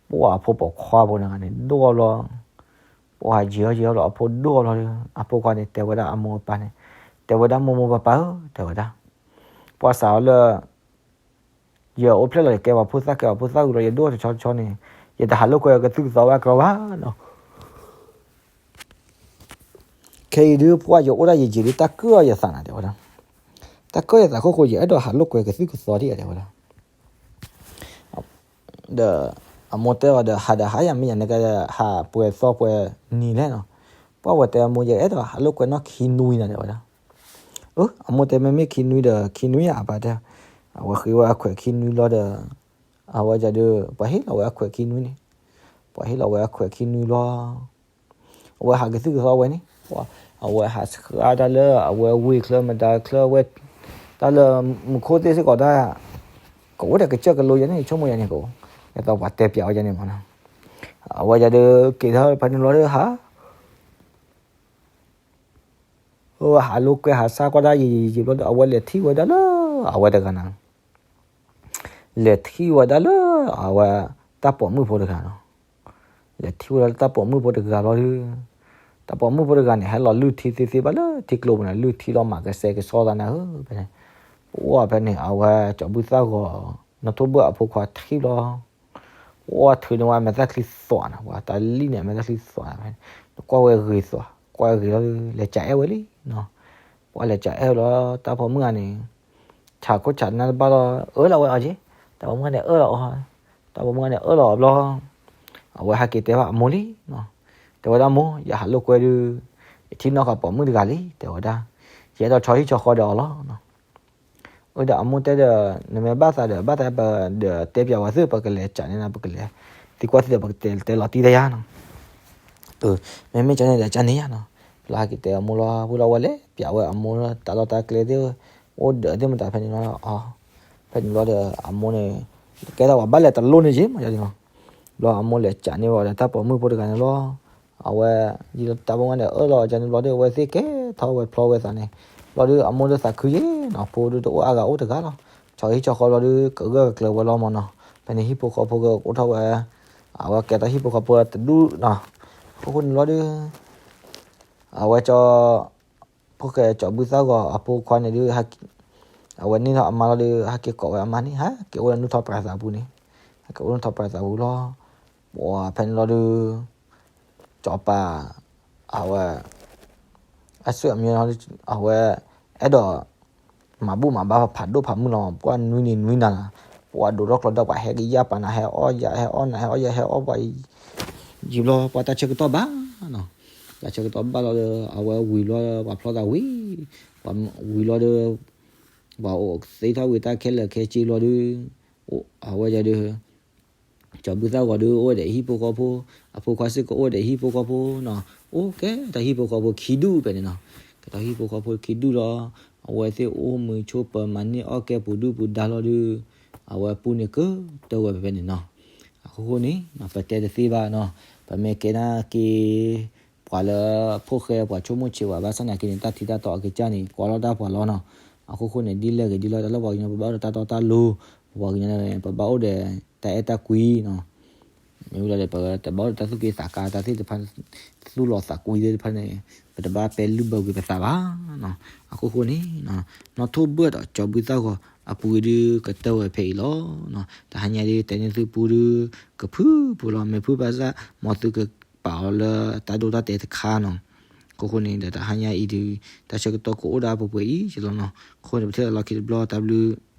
ပှၤအဖိပိာ်ခွါဖိန့ၣ်ဂၤန့ၣ် ဒိၣ်လီၤ, ပှၤယံာ်လီၤယံာ်လီၤဒီးအဖိဒိၣ်လီၤဒီး အဖိခွါန့ၣ် တဲဝဲဒၣ်အမိၢ်အပၢ်န့ၣ်, တဲဝဲဒၣ်မိၢ်မိၢ်ပၢ်ပၢ်ဧၢ တဲဝဲဒၣ်, ပှၤစးအီၤလၢ ယအိၣ်ဖျဲၣ်လီၤ ယကဲပှၤဖိသၣ်ကဲပှၤဖိသၣ်ဝံၤလီၤ ယဒိၣ်တဆီတဆီန့ၣ်, ယတဟးလိာ်ကွဲကသူၣ်ကသီဘၣ်ကီဘၣ်နီၤ, ခဲအံၤဒုးပှၤယအိၣ်ဒၣ်ယယံာ်ဒုး တၢ်ကၢၣ်ယသးနၤ တဲဝဲဒၣ်, တၢ်ကၢၣ်ယသးခိၣ်ဃိ ယအဲၣ်ဒိးဟးလိာ်ကွဲကသူၣ်ကသီဒ်အံၤ တဲဝဲဒၣ် ဒီးအမိၢ်တဲအီၤဒီး ဟးဒီးဟးယၤ မ့ၢ်ယၤန့ၣ်ကဟးပှဲၤသီပှဲၤနံၤလဲၣ်နီၤ. ပှၢ်ဝဲတဲအမိၢ် ယအဲၣ်ဒိးဟးလိာ်ကွဲနီၢ်ခံနွံနၤ တဲဝဲဒၣ်. အၢ အမိၢ်တဲ မ့မ့ၢ်ခံနွံဒီး ခံနွံယၤအပၢ်တဲ, အဝဲဃ့ဝဲအခွဲးခံနွံလီၤဒီး အဝဲဒၣ်ဒီး ပှၤဟ့ၣ်လီၤဝဲအခွဲးခံနွံန့ၣ်, ပှၤဟ့ၣ်လီၤဝဲအခွဲးခံနွံလီၤ. အဝဲဟးကသုၣ်ကသီဝဲန့ၣ်, အဝဲဟးဆှါတၢ်လၢအဝဲဝ့ၢ်ချၢမတၤချၢဝဲ, တၢ်လၢမူခိၣ်သ့ၣ်စ့ၢ်ကီးတၢ်, ကအိၣ်ဒီးကစၢၢ်ကလိယဲန့ၣ် ဆိကမိၣ်ယဲန့ၣ်ကအိၣ်, ဒ်သိးပှၤတဲပျးဝဲယဲန့ၣ်မးနီၤ. အဝဲဒၣ်ဒီး က့ၤထီၣ်ဖဲန့ၣ်ဘျီဒီးဟး အဝဲဟးလိာ်ကွဲဟးဆါကွၢ်တၢ်ယံာ်ယံာ်ယံာ်ဘျီဒီး အဝဲလဲၤထံၣ်ဝဲဒၣ်လၢ အဝဲတဂၤနီၤ, လဲၤထံၣ်ဝဲဒၣ်လၢ အဝဲတၢ်ပိာ်မုၣ်ဖိတဂၤနီၤ. လဲၤထံၣ်ဝဲဒၣ်လၢတၢ်ပိာ်မုၣ်ဖိတဂၤလီၤဒီး တၢ်ပိာ်မုၣ်ဖိတဂၤန့ၣ် ဟဲလီၤလုၢ်ထံသ့သ့ဘၣ်လၢထံကျိပူၤန့ၣ်, လုၢ်ထံလီၤမၤကဆှဲကဆှီသးန့ၣ်ဧၢ ဖဲန့ၣ်. ပှၢ်ဖဲန့ၣ် အဝဲကၠီၤဘူၣ်သၣ်ဂီၤ နီၢ်ထိၣ်ဘၢၣ်အဖိခွါထံၣ်လီၤ. ပှၢ်ထုးန့ၢ်ဝဲအမဲာ်သၣ်ချံသွးနီၤ, ပှၤတၢ်လံၣ်န့ၣ် အမဲာ်သၣ်ချံသွး, နကွၢ်ဝဲဂ့ၤသွး, ကွၢ်ဂ့ၤလီၤဒီး လဲၤကးအဲၣ်ဝဲလံနီၤ. ပှၢ်လဲၤကးအဲၣ်လီၤ တၢ်ပိာ်မုၣ်ဂၤန့ၣ် ဆးခိၣ်ဆးနၢ်တဘၣ်လီၤ, အၢၣ်လီၤဝဲအီၤက့, တၢ်ပိာ်မုၣ်ဂၤန့ၣ်အၢၣ်လီၤအီၤ, တၢ်ပိာ်မုၣ်ဂၤန့ၣ်အၢၣ်လီၤအီၤဘျီ, အဝဲဟဲက့ၤတဲဘၣ်အမိၢ်လံနီၤ. တဲဝဲဒၣ်မိၢ် ယဟးလိာ်ကွဲဒီး ယထံၣ်နီၢ်ကီၢ်ပိာ်မုၣ်တဂၤလံ တဲဝဲဒၣ်, ယအဲၣ်ဒိးဆီဟံၣ်ဆီဃီဒီးအီၤလီၤ. အၢၣ်ဒီးအမိၢ်တဲဒီး နမ့ၢ်ဘၣ်သးဒီး ဘၣ်သးပဒီးတဲပျးဝဲသ့ၣ် ပကလဲၤကးန့ၢ်နၤ ပကလဲၤသံကွၢ်သ့ၣ်ဒီး ပကတဲတဲလီၤတံၢ်တၢ်ယါနီၤ. မ့မ့ၢ်ကန့ၣ်ဒီးကန့ၢ်ယါနီၤ. ဖျါက့ၤတဲအမိၢ်လီၤ, ဝံၤလီၤဝဲလဲၤပျးဝဲအမိၢ်လၢတၢ်လီၢ်တၢ်ကျဲသ့ၣ်, အိၣ်ဒီးသ့ၣ်မတၤဖဲန့ၣ်လီၤ. ဖဲန့ၣ်ဘျီဒီးအမိၢ်န့ၣ် ကဲထီၣ်ပှၤဘၣ်လဲၤတလိၣ်န့ၣ်က့မး ယၤန့ၣ်လီၤ. ဘျီအမိၢ်လဲၤကးန့ၢ်ဝဲဒီးတၢ်ပိာ်မုၣ်ဖိတဂၤန့ၣ်လီၤ. အဝဲ ဒ်လၢတၢ်ပိာ်မုၣ်န့ၣ်အၢၣ်လီၤကန့ၣ်ဘျီဒီး အဝဲသ့ၣ်ကဲထီၣ်ဝဲဖျီဝဲသးန့ၣ်, ဘျီဒီးအမိၢ်ဒီးသးခုက့နီၤ, ဖိဒုးတအိၣ်အါဂၤအိၣ်တဂၤလီၤ. ဆီဟံၣ်ဆီဃီဘျီဒီး ကဂၢၢ်ကကျၢၤဝဲလီၤမးနီၤ. ဖဲန့ၣ်ဟံၣ်ဖိဃီဖိကအိၣ်ထီၣ်ဝဲ, အဝဲကဲထီၣ်ဟံၣ်ဖိဃီဖိတဒူၣ်နီၤ. အဃိဃိန့ၣ်ဘျီဒီး အဝဲကၠီ ဖိၣ်ဃဲကၠီၤဘူၣ်သၣ်ဂီၤအဖိခွါန့ၣ်ဒုး အဝဲန့ၢ်ထီၣ်အမါလီၤဒီး ဟဲက့ၤကိးဝဲအမါန့ၣ် ဟဲက့ၤအိၣ်လၢနူၢ်ထီၣ်ပြးသးပူၤန့ၣ်, ဟဲက့ၤအိၣ်နူၢ်ထီၣ်ပြးသးပူၤလီၤ. ပှၢ်ဖဲန့ၣ်လီၤဒီး ကၠီၤပၤ အဝဲ အစၢၣ်အမံၤ အဝဲ အဲၣ်ဒိး မၤဘူၣ်မၤဘါဖးဒိၣ်ဖးမုၢ်လီၤမး, ပှၢ်နွံနံၤနွံနၤလီၤ. ပှၢ်ဒိးထီၣ်ကျီဒီး ပှၤဟဲက့ၤယၢ်ပာ်နၤ ဟဲအီၣ်ယၤ ဟဲအီၣ်နၤ ဟဲအီၣ်ယၤ ဟဲအီၣ်ပှၤ ယံာ်ဘျီ ပှၤတၢ်ဆၢကတီၢ်ဘၣ်နီၤ. တၢ်ဆၢကတီၢ်ဘၣ်လီၤဒီး အဝဲဝံၤလီၤ ပှၤဖျီသးဝံၤ, ပှၤဝံၤလီၤဒီး ပှၤအိၣ်သ့ထီၣ်ဝံၤတၢ်ခဲလၢာ်ခဲဆ့လီၤဒီး အဝဲဒၣ်ဒီး ကၠီၤဘူၣ်သၣ်ဂီၤဒီး အိၣ်ဝဲဒီးဟံၣ်ဖိဃီဖိ, အဖိခွါစ့ၢ်ကီးအိၣ်ဝဲဒီးဟံၣ်ဖိဃီဖိနီၤ, အိၣ်ကဲထီၣ်ဟံၣ်ဖိဃီဖိခံဒူၣ်ဖဲန့ၣ်နီၤ, ကဲထီၣ်ဟံၣ်ဖိဃီဖိခံဒူၣ်လီၤ. အဝဲသ့ၣ်အိၣ်မုာ်ဆိးပၢၤမၤန့ၢ်အီၣ်ကဲပူၤဒုၣ်ပူၤဒါလီၤဒီး အဝဲပူန့ၣ်ကတၢၢ်ဝဲဖဲဖဲန့ၣ်နီၤ. အဃိဃိန့ၣ် ပတဲတသ့ဘၣ်နီၤ, ပမ့ၢ်ကဲနာ်က့ ပှၤလၢဖိၣ်ဃဲပှၤဆိကမိၣ်ဆံးဝဲဘၣ်ဆၣ်နာ်က့န့ၣ် တၢ်ထံတၢ်တီအကစၢ်န့ၣ် ကွၢ်လီၤတၢ်ပှၤလီၤနီၤ. အဃိဃိန့ၣ် ဒ်လဲၣ်ဂ့ၤဒ်လဲၣ် တၢ်လၢပှၤကညီ ပဘၣ်အိၣ်ဒီးတၢ်တီတၢ်လိၤ, ပှၤကညီန့ၣ် ပဘၣ်အိၣ်ဒီးတၢ်အဲၣ်တၢ်ကွံနီၤ. မ့ၢ်ဝံၤလီၤဒီး ပတဘၣ်အိၣ်ဒီးတၢ်သူၣ်က့သးကါတၢ်သ့ၣ်တဖၣ်, သူၣ်လီၤသးကွံသ့ၣ်တဖၣ်န့ၣ် ပတဘၣ်ပဲလုၢ်ဘၢကွံာ်ပသးဘၣ်နီၤ. အဃိဃိန့ၣ် နီၢ်ထိၣ်ဘၢၣ်ဒီးကၠီၤဘူၣ်သၣ်ဂီၤအပူၤဒုးကတၢၢ်ဝဲဖဲအံၤလီၤ. တဟါညါဒုး တဲန့ၢ်သုပူဒုး ကဖုၣ်ဖုၣ်လီၤ, မ့ၢ်ဖုၣ်ဘၣ်ဆၣ် မ်သုကပာ်အီၤလၢတၢ်ဒိတၢ်တဲာ်တခါနီၤ. အဃိဃိန့ၣ်ဒီး တဟါညါအံၤဒုး တၢ်ဆၢကတီၢ်ကအိၣ်ဒၣ်ပှဲၤပှဲၤအံၤလီၤနီၤ. အဃိန့ၣ် ပထံၣ်လီၤခံတဘျီ တၢ်ဘျုး